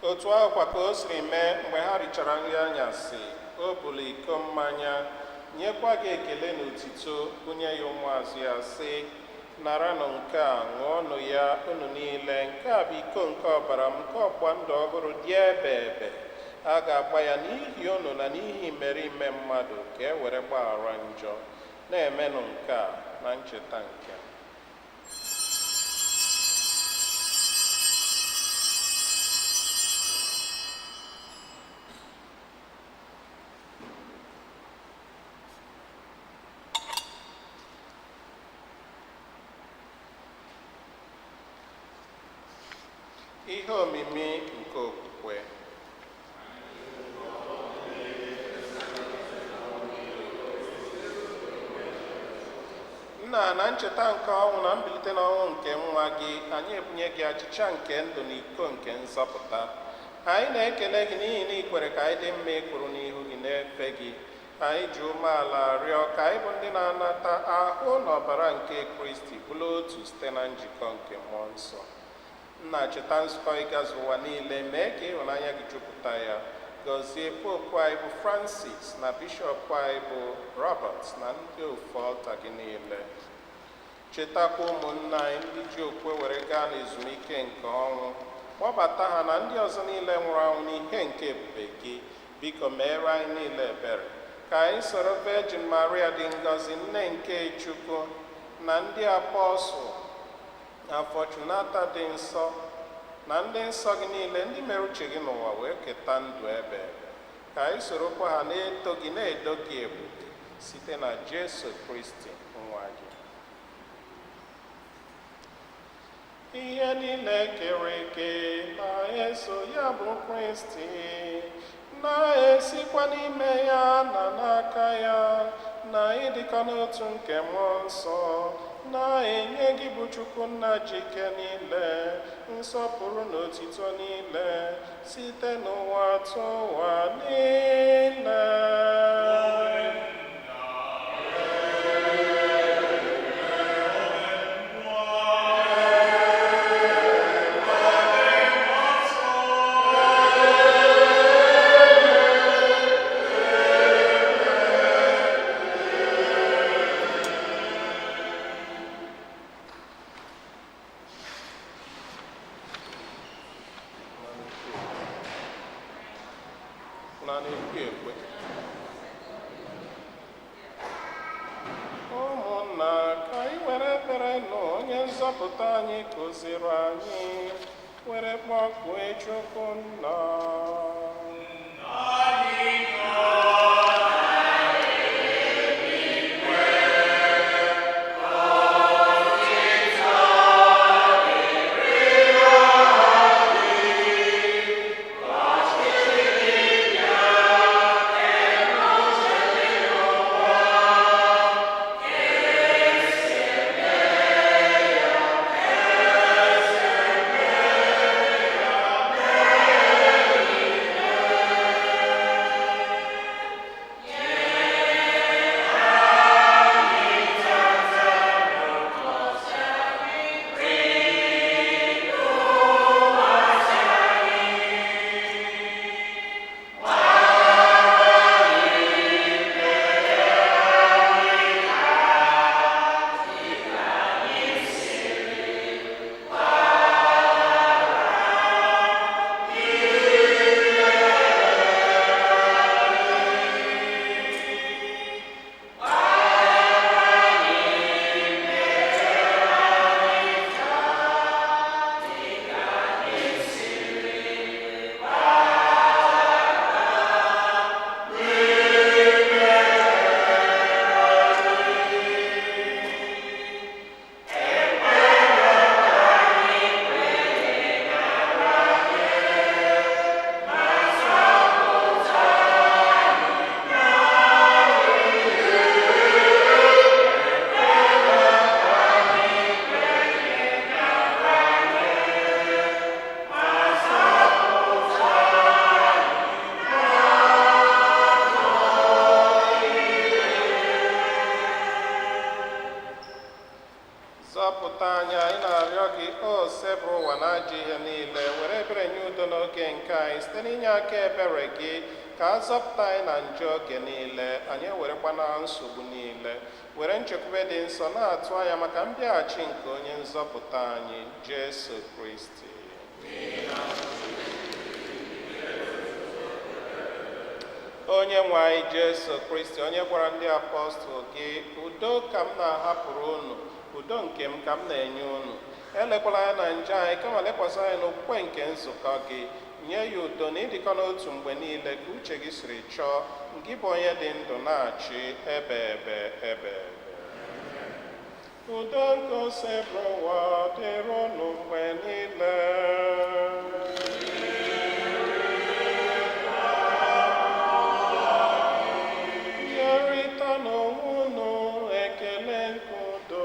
Otu ahụ kwa ka o siri mee mgbe ha richara nri anyasị, o bulu iko mmanya, nyekwa gị ekele na otito, bunye ya ụmụazụ ya, sị: Naranụ nke a, ṅụọnụ ya unu niile. Nke a bụ iko nke ọbara m, nke ọgbụgba ndụ ọhụrụ dị ebe ebe. A ga-agba ya n'ihi unu na n'ihi imerime mmadụ, ka e were gbaghara njọ. Na-emenụ nke a na ncheta nke m. Ihe omimi nke okwukwe. Nna, na ncheta nke ọnwụ na mbilite n'ọnwụ nke nwa gị, anyị ebunye gị achịcha nke ndụ na iko nke nzọpụta. Anyị na-ekele gị n'ihi na ị kwere ka anyị dị mma ịkwụrụ n'ihu gị na-efe gị. Anyị ji umeala rịọ ka anyị bụ ndị na-anata ahụ na ọbara nke Kristi bụrụ otu site na njikọ nke mmụọ nsọ. Nna, cheta nzukọ ịgazu ụwa niile, mee ka ịhụnanya gị jupụta ya. Gọzie popu anyị bụ Francis na bishọp anyị bụ Robert na ndị ofu ọlta gị niile. Chetakwa ụmụnna anyị ndị ji okwe were gaa n'ezumike nke ọnwụ, kpọbata ha na ndị ọzọ niile nwụrụ anwụ n'ihe nke ebube gị. Biko meere anyị niile ebere, ka anyị soro Virgin Maria dị ngọzi, nne nke Chukwu, na ndị apọstụl na Fortunata dị nsọ, na ndị nsọ gị niile ndị mere uche gị n'ụwa wee keta ndụ ebe ebe, ka anyị sorokwa ha na-eto gị na-edo gị ebube site na Jesu Kristi nwa gị. Ihe niile kere eke na-eso ya bụ Kristi, na-esikwa n'ime ya na n'aka ya, na ịdịkọ n'otu nke mmụọ nsọ, na-enye gị bụ Chukwu nna ji ike niile, nsọpụrụ na otito niile, site n'ụwa tụ ụwa niile. Na na-ekwe ekwe. Ụmụnna, ka anyị were ekpere nụ onye nzọpụta anyị kụziri anyị, were kpọkue Chukwu nna. Zọpụta anyị, anyị na-arịọ gị, o sebụrụ ụwa na ajọ ihe niile, were ebere nye udo n'oge nke anyị site n'inye aka ebere gị, ka a zọpụta anyị na njọ oge niile, anyị ewerekwana nsogbu niile, were nchekwube dị nsọ na-atụ anya maka mbịaghachi nke onye nzọpụta anyị, Jesu Kristi. Onye nwe anyị Jesu Kristi, onye gwara ndị apọstụl gị, udo ka m na-ahapụrụ unu, udo nke m ka m na-enye unu. Elekwala anya na njọ anyị, kama lekwasị anya n'okwukwe nke nzukọ gị. Nye ya udo na ịdịkọ n'otu mgbe niile ka uche gị siri chọọ, gị bụ onye dị ndụ na-achị ebe ebe ebe ebe. Udo nke Osebụrụwa dịrị unu mgbe niile. Nyerịta n'onwe unu ekele nke udo.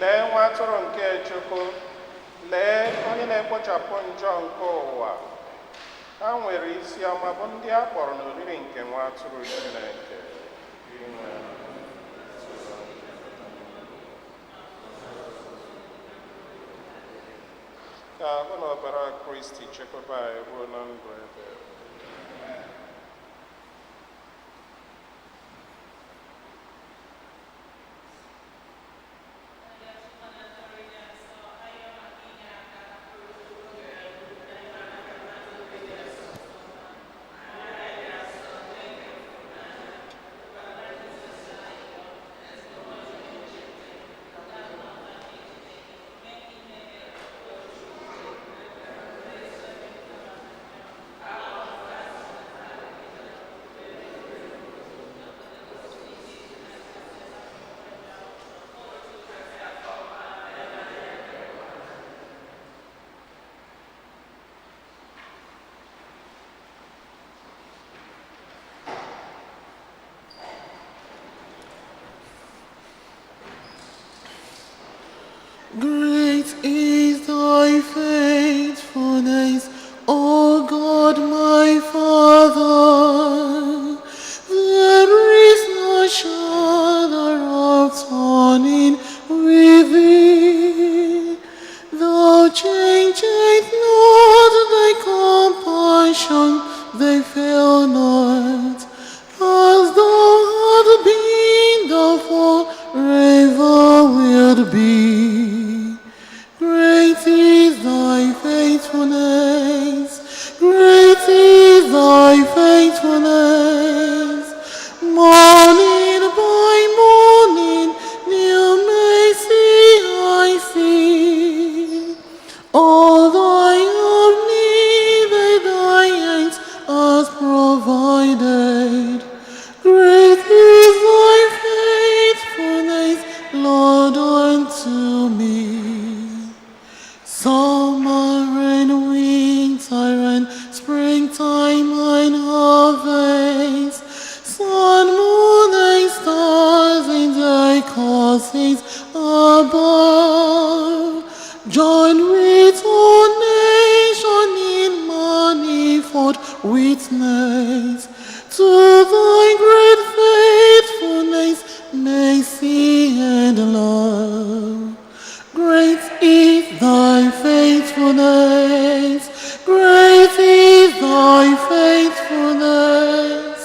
Lee nwa atụrụ nke Chukwu, lee onye na-ekpochapụ njọ nke ụwa. Ha nwere isi ọma bụ ndị a kpọrọ n'oriri nke nwa atụrụ Chineke. Ka ahụ na ọbara Kristi chekwaba anyị ruo na ndụ ebe. Great is thy faithfulness, O God my Father. There is no shadow of turning with thee. Thou changest not thy compassion, they fail not. As thou art been, thou forever wilt be. Great is thy faithfulness, great is thy faithfulness. Morning mercies above. Join with all nation in manifold witness to thy great faithfulness, mercy and love. Great is thy faithfulness, great is thy faithfulness.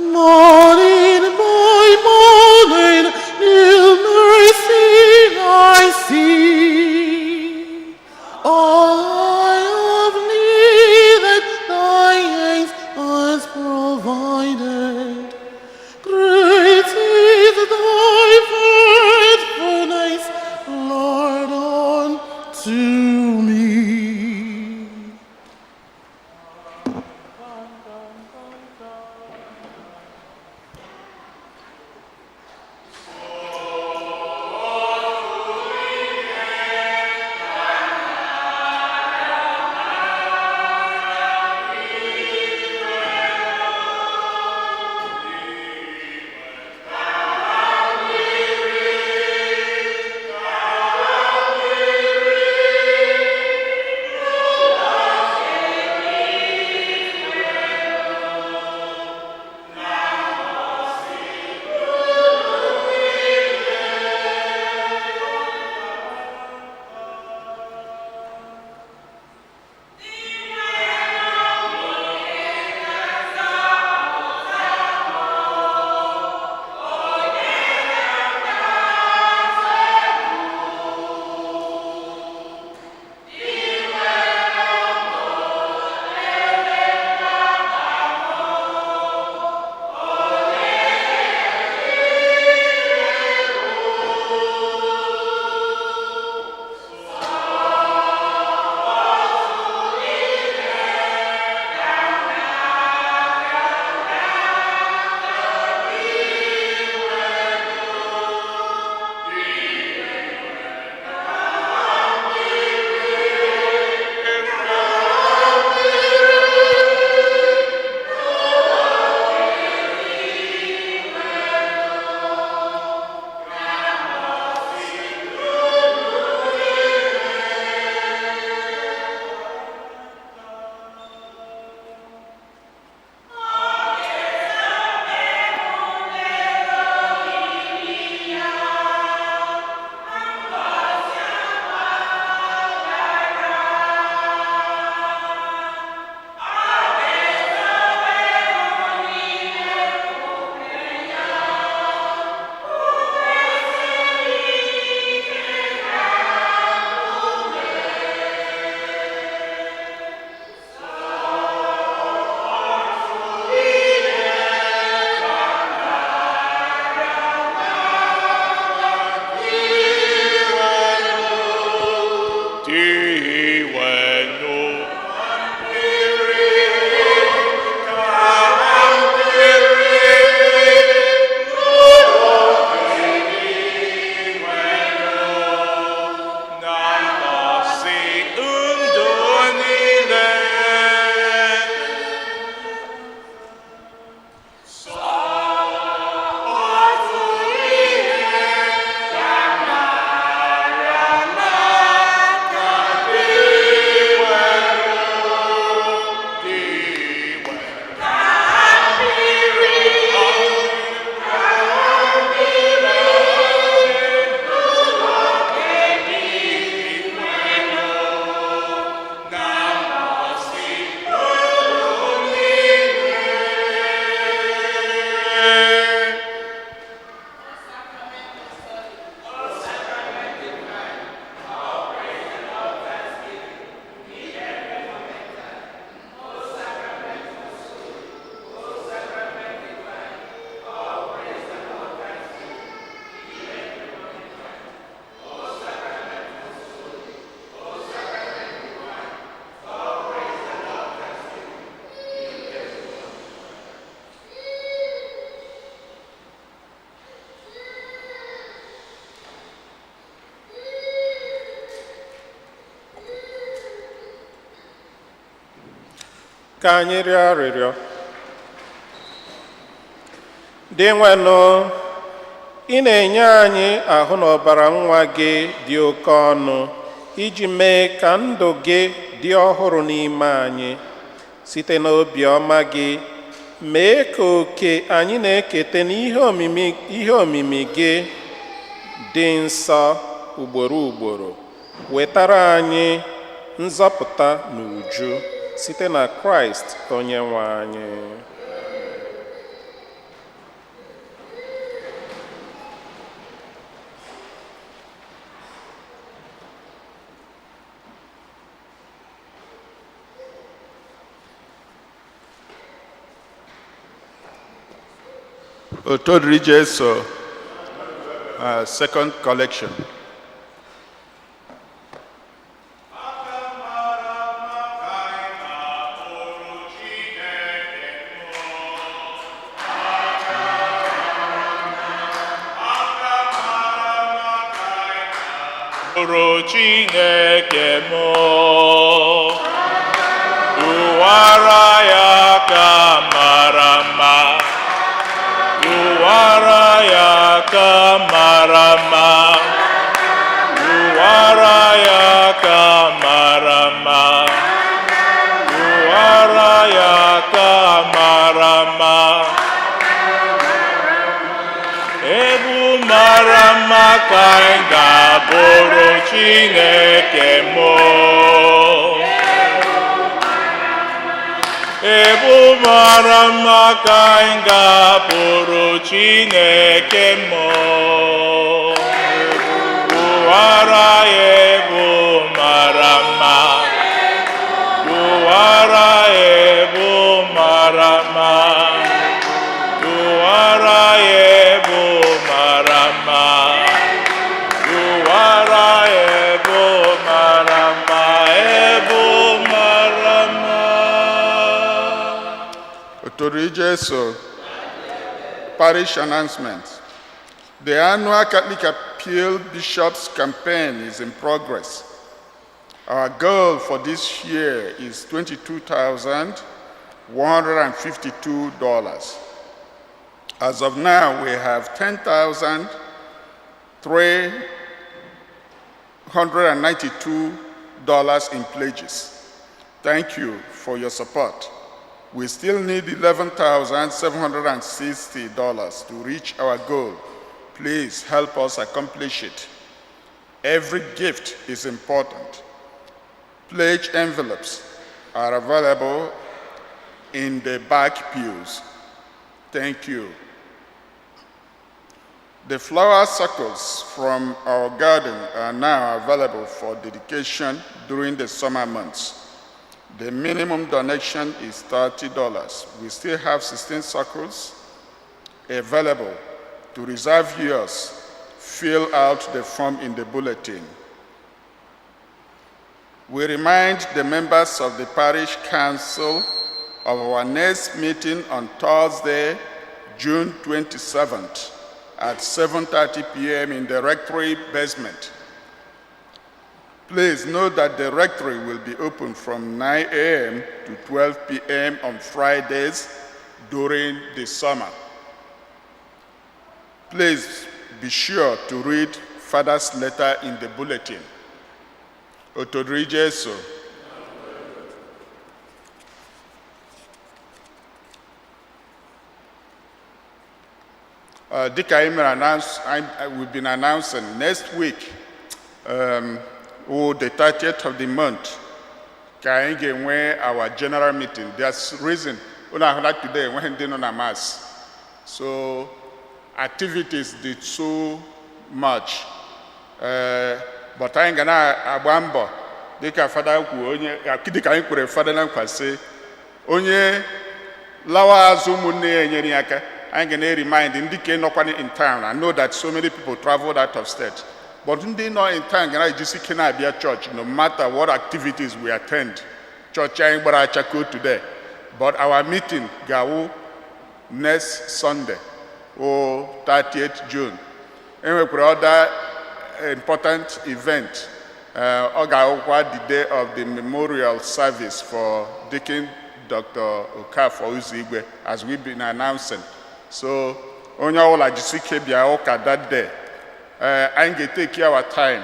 Morning by morning, new mercy I see. All I have needed, thy hand has provided. Great is thy faithfulness, Lord, unto me. Ka anyị rịọ arịrịọ. Dị nwenụ, Ị na-enye anyị ahụ na ọbara nwa gị dị oke ọnụ iji mee ka ndụ gị dị ọhụrụ n'ime anyị. Site n'obiọma gị, mee ka oke anyị na-eketa n'ihe omimi ihe omimi gị dị nsọ ugboro ugboro wetara anyị nzọpụta na uju site na Kraịst onye nwe anyị. Otito dịrị Jesu, second collection. Bụrụ Chineke m, ụwara ya ka mara mma, ụwara ya ka mara mma, ụwara ya ka mara mma, ụwara ya ka mara mma. Egwu mara mma ka anyị ga-abụrụ Chineke m. Egwu mara mma ka anyị ga-abụrụ Chineke m. Ụwara ya egwu mara mma. Ụwara ya egwu mara mma. Ụwara ya egwu mara mma. Ụwara ya egwu mara mma. Egwu mara mma. Otito dịrị Jesu, parish announcement. The annual Catholic Appeal Bishops Campaign is in progress. Our goal for this year is $22,152. As of now, we have $10,392 in pledges. Thank you for your support. We still need $11,760 to reach our goal. Please help us accomplish it. Every gift is important. Pledge envelopes are available in the back pews. Thank you. The flower circles from our garden are now available for dedication during the summer months. The minimum donation is $30. We still have 16 circles available. To reserve yours, fill out the form in the bulletin. We remind the members of the parish council of our next meeting on Thursday, June 27th at 7:30 p.m. in the rectory basement. Please note that the rectory will be open from 9 a.m. to 12 p.m. on Fridays during the summer. Please be sure to read Father's letter in the bulletin. Otito dịrị Jesu. Dịka anyị mere announce, we've been announcing next week, oh, the 30th of the month, ka anyị ga-enwe our general meeting. There's reason, unu ahụla today, enweghị ndị nọ na mass. So activities did so much. But anyị ga na-agba mbọ dịka fada kwuo, onye dịka anyị kwere fada na nkwa sị onye lawa azụ ụmụnne ya enyere ya aka. Anyị ga na-remind ndị ke nọkwa in town. I know that so many people traveled out of state, but ndị nọ in town ga na-ejisi ike na-abịa church no matter what activities we attend. Church anyị gbara achako today, but our meeting ga-awụ next Sunday o 30th June. Enwekwara other important event. Ọ ga-awụkwa the day of the memorial service for Deacon Dr. Okafor Uzoigwe, as we've been announcing. So Onye ọbụla jisi ike bịa ụka that day. Anyị ga-take our time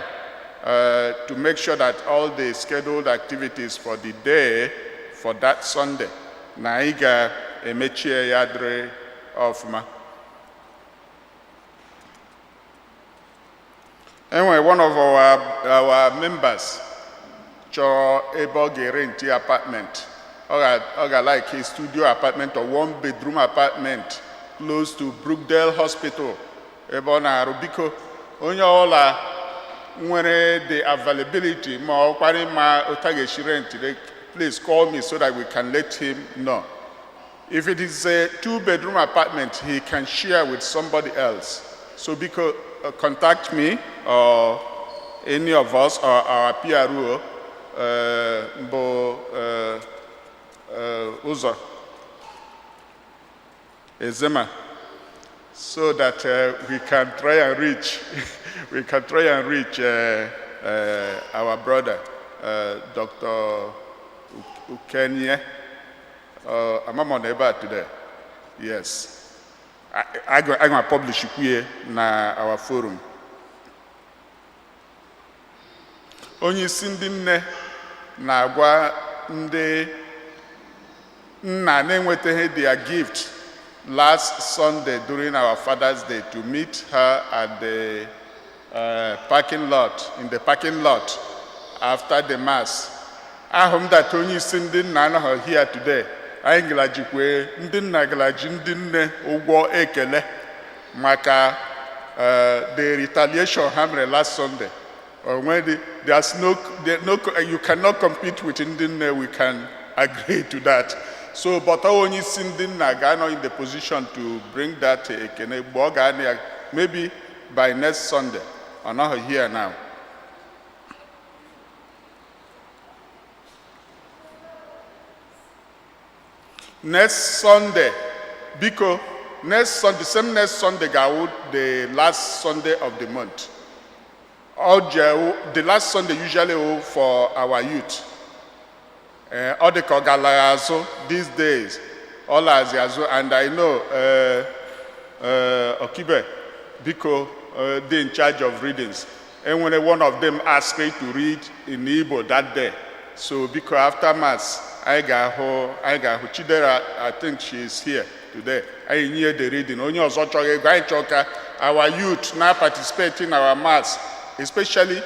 to make sure that all the scheduled activities for the day for that Sunday na anyị ga-emechie ya dịrị ọfụma. Enwere one of our members chọrọ ebe ọ ga-erenti apartment. Ọ ga like a studio apartment or one bedroom apartment close to Brookdale Hospital ebe ọ na-arụ. Biko, onye ọbụla nwere the availability ma ọ kwara ma otu a ga-esi rent, please call me so that we can let him know. If it is a two-bedroom apartment, he can share with somebody else. So biko, contact me or any of us or our PRO, bụ Ụzọ Ezema, so that we can try and reach our brother, Dr. Ukenye. Am I on ebe a today? Yes. I go publish kwuye na our forum. Onye isi ndị nne na-agwa ndị nna na-enwetaghị their gift last Sunday during our Father's Day to meet her at the parking lot, in the parking lot after the mass. Ahụ m that onye isi ndị nna anọghị here today. Anyị galajikwe ndị nna galaji ndị nne ụgwọ ekele maka the retaliation ha mere last Sunday. Or when there's no, you cannot compete with ndị nne, we can agree to that. So, but onye isi ndị nna ga-anọ in the position to bring that ekene mgbe ọ ga-anọ ya, maybe by next Sunday. Ọ nọghị here now. Next Sunday, biko, next Sunday, same next Sunday ga-awụ the last Sunday of the month. Ọ ji the last Sunday usually wụ for our youth. Ọ dị ka ọ galara azụ these days, ọ lazi azụ, and I know Okibe, biko, dị in charge of readings. Enwere one of them asked me to read in Igbo that day. So biko, after mass, anyị ga-ahụ Chidera, I think she is here today. Anyị nye the reading. Onye ọzọ chọrọ ego, anyị chọrọ ka our youth now participate in our mass, especially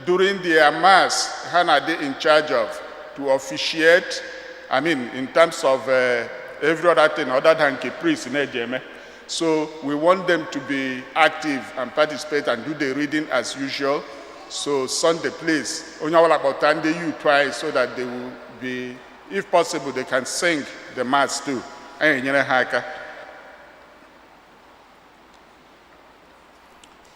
during their mass, ha na-adị in charge of to officiate, I mean, in terms of every other thing other than nke priest na-eji eme. So we want them to be active and participate and do the reading as usual. So Sunday, please, onye ọbụla kpọta ndị youth anyị so that they will be, if possible, they can sing the mass too. Anyị enyere ha aka.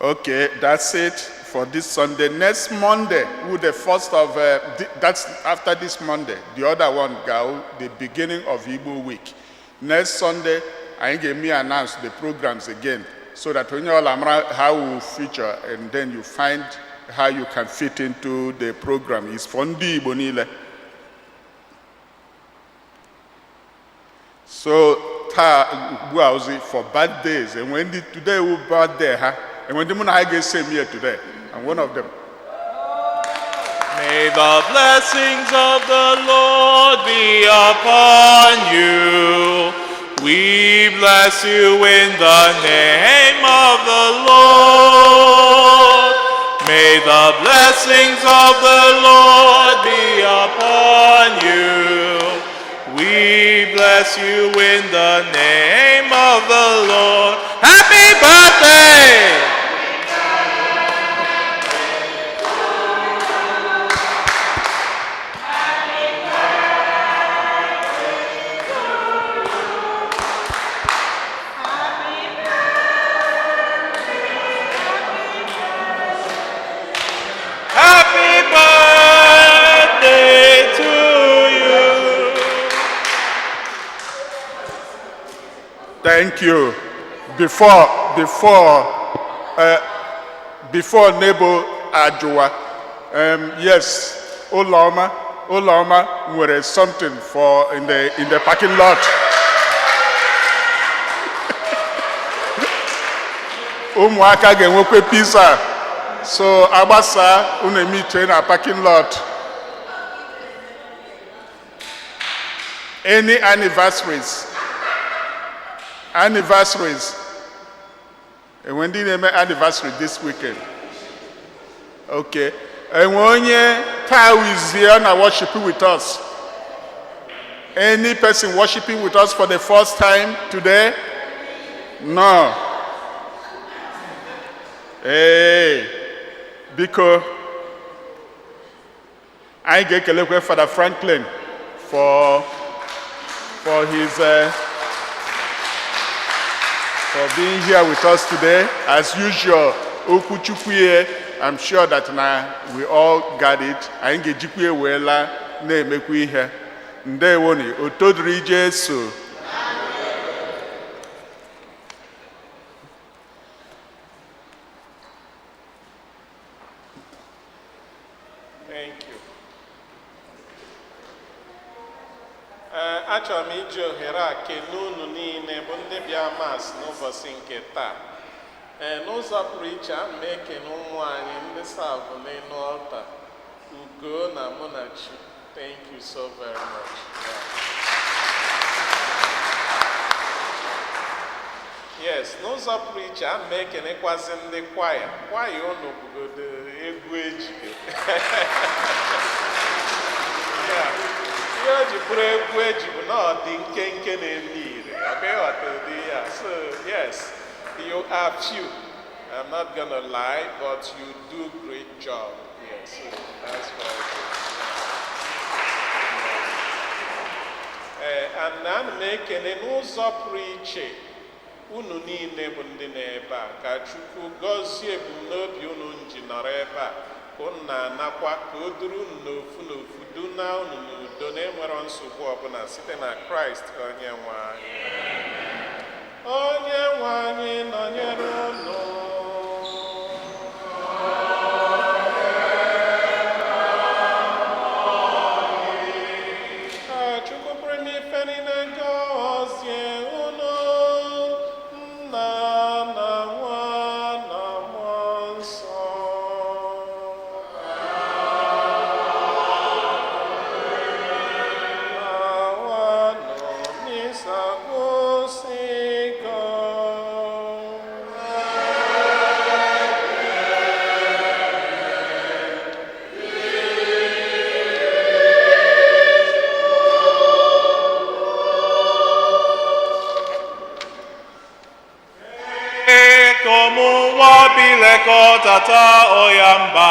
Okay, that's it for this Sunday. Next Monday, with the first of, that's after this Monday, the other one, go, the beginning of Igbo week. Next Sunday, I get me announce the programs again so that when you all amara how we will feature and then you find how you can fit into the program. It's for ndị Igbo niile. So taa ugbu a ozi for birthdays, and when the, today will birthday ha, and when the mụ na ha ga-ese m here today, I'm one of them. May the blessings of the Lord be upon you. We bless you in the name of the Lord. May the blessings of the Lord be upon you. We bless you in the name of the Lord. Happy birthday! Happy birthday to you. Thank you. Before Nebo Ajua, yes, Uloma nwere something for in the parking lot. Ụmụaka ga-enwekwa pizza. So agbasa, unu emitie na parking lot. Any anniversaries? Anniversaries? Enwe ndị na-eme anniversary this weekend? Okay. Enwe onye taa is here na worship with us? Any person worshiping with us for the first time today? No. Hey, biko, anyị ga-ekelekwe Father Franklin for being here with us today. As usual, okwuchukwu ya, I'm sure that na we all got it. Anyị ga-ejikwa ya wee laa na-emekwa ihe. Ndewoni, otodiri Jesu. Thank you. Ee, achọrọ m iji ohere a kelee unu niile bụ ndị bịa Mass n'ụbọchị nke taa. Ee, n'ụzọ pụrụ iche, ana m ekene ụmụ anyị ndị serve n'elu altar, Ugo na Munachi. Thank you so very much. Yeah. Yes, n'ụzọ pụrụ iche, ana m ekenekwazi ndị kwaya. Kwaya unu bụgodo egwu ejide. Yeah. Ihe o ji bụrụ egwu eji bụ na ọ dị nkenke na-eme ire. Ọkwa ịghọta ụdị ya. So, yes, you are few. I'm not gonna lie, but you do great job. Yes, so that's very good. Ee, and ana m ekene n'ụzọ pụrụ iche unu niile bụ ndị nọ ebe a. Ka Chukwu gọzie ebumnobi unu ji nọrọ ebe a, ka unu na-anakwa, ka o duru unu n'ofu n'ofu, duna unu n'udo na-enwero nsogbu ọbụla, site na Kraịst onye nwe anyị. Onye nwe anyị nọnyere unu. Ka Chukwu pụrụ ime ife niile gọzie unu, Nna na Nwa na Mmụọ Nsọ. Lawanụ, misa gwụsịgo. Como wabileko tata oyamba.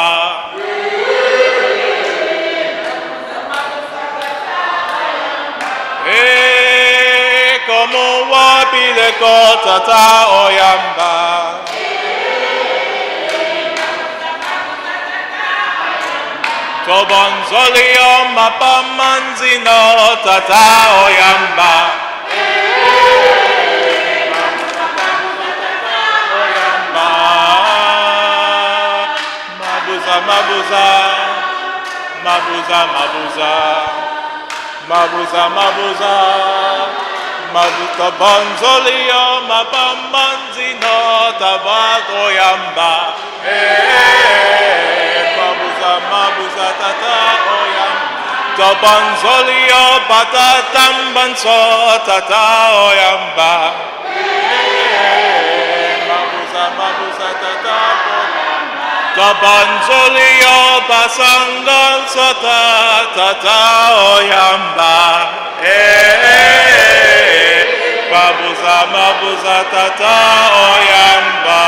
Eh, como wabileko tata oyamba. Tobonzolio mapamanzino tata oyamba. Oyamba. Mabuza, mabuza. Mabuza, mabuza. Mabuza, mabuza. Mabuza bonzolio mapamanzino tabato yamba. Eh, mabuza, mabuza tata oyamba. Tobonzolio batatambanso tata oyamba. Eh, mabuza, mabuza tata. Tabanzolio basangan sata tata oyamba. Eh, mabuza, mabuza tata oyamba.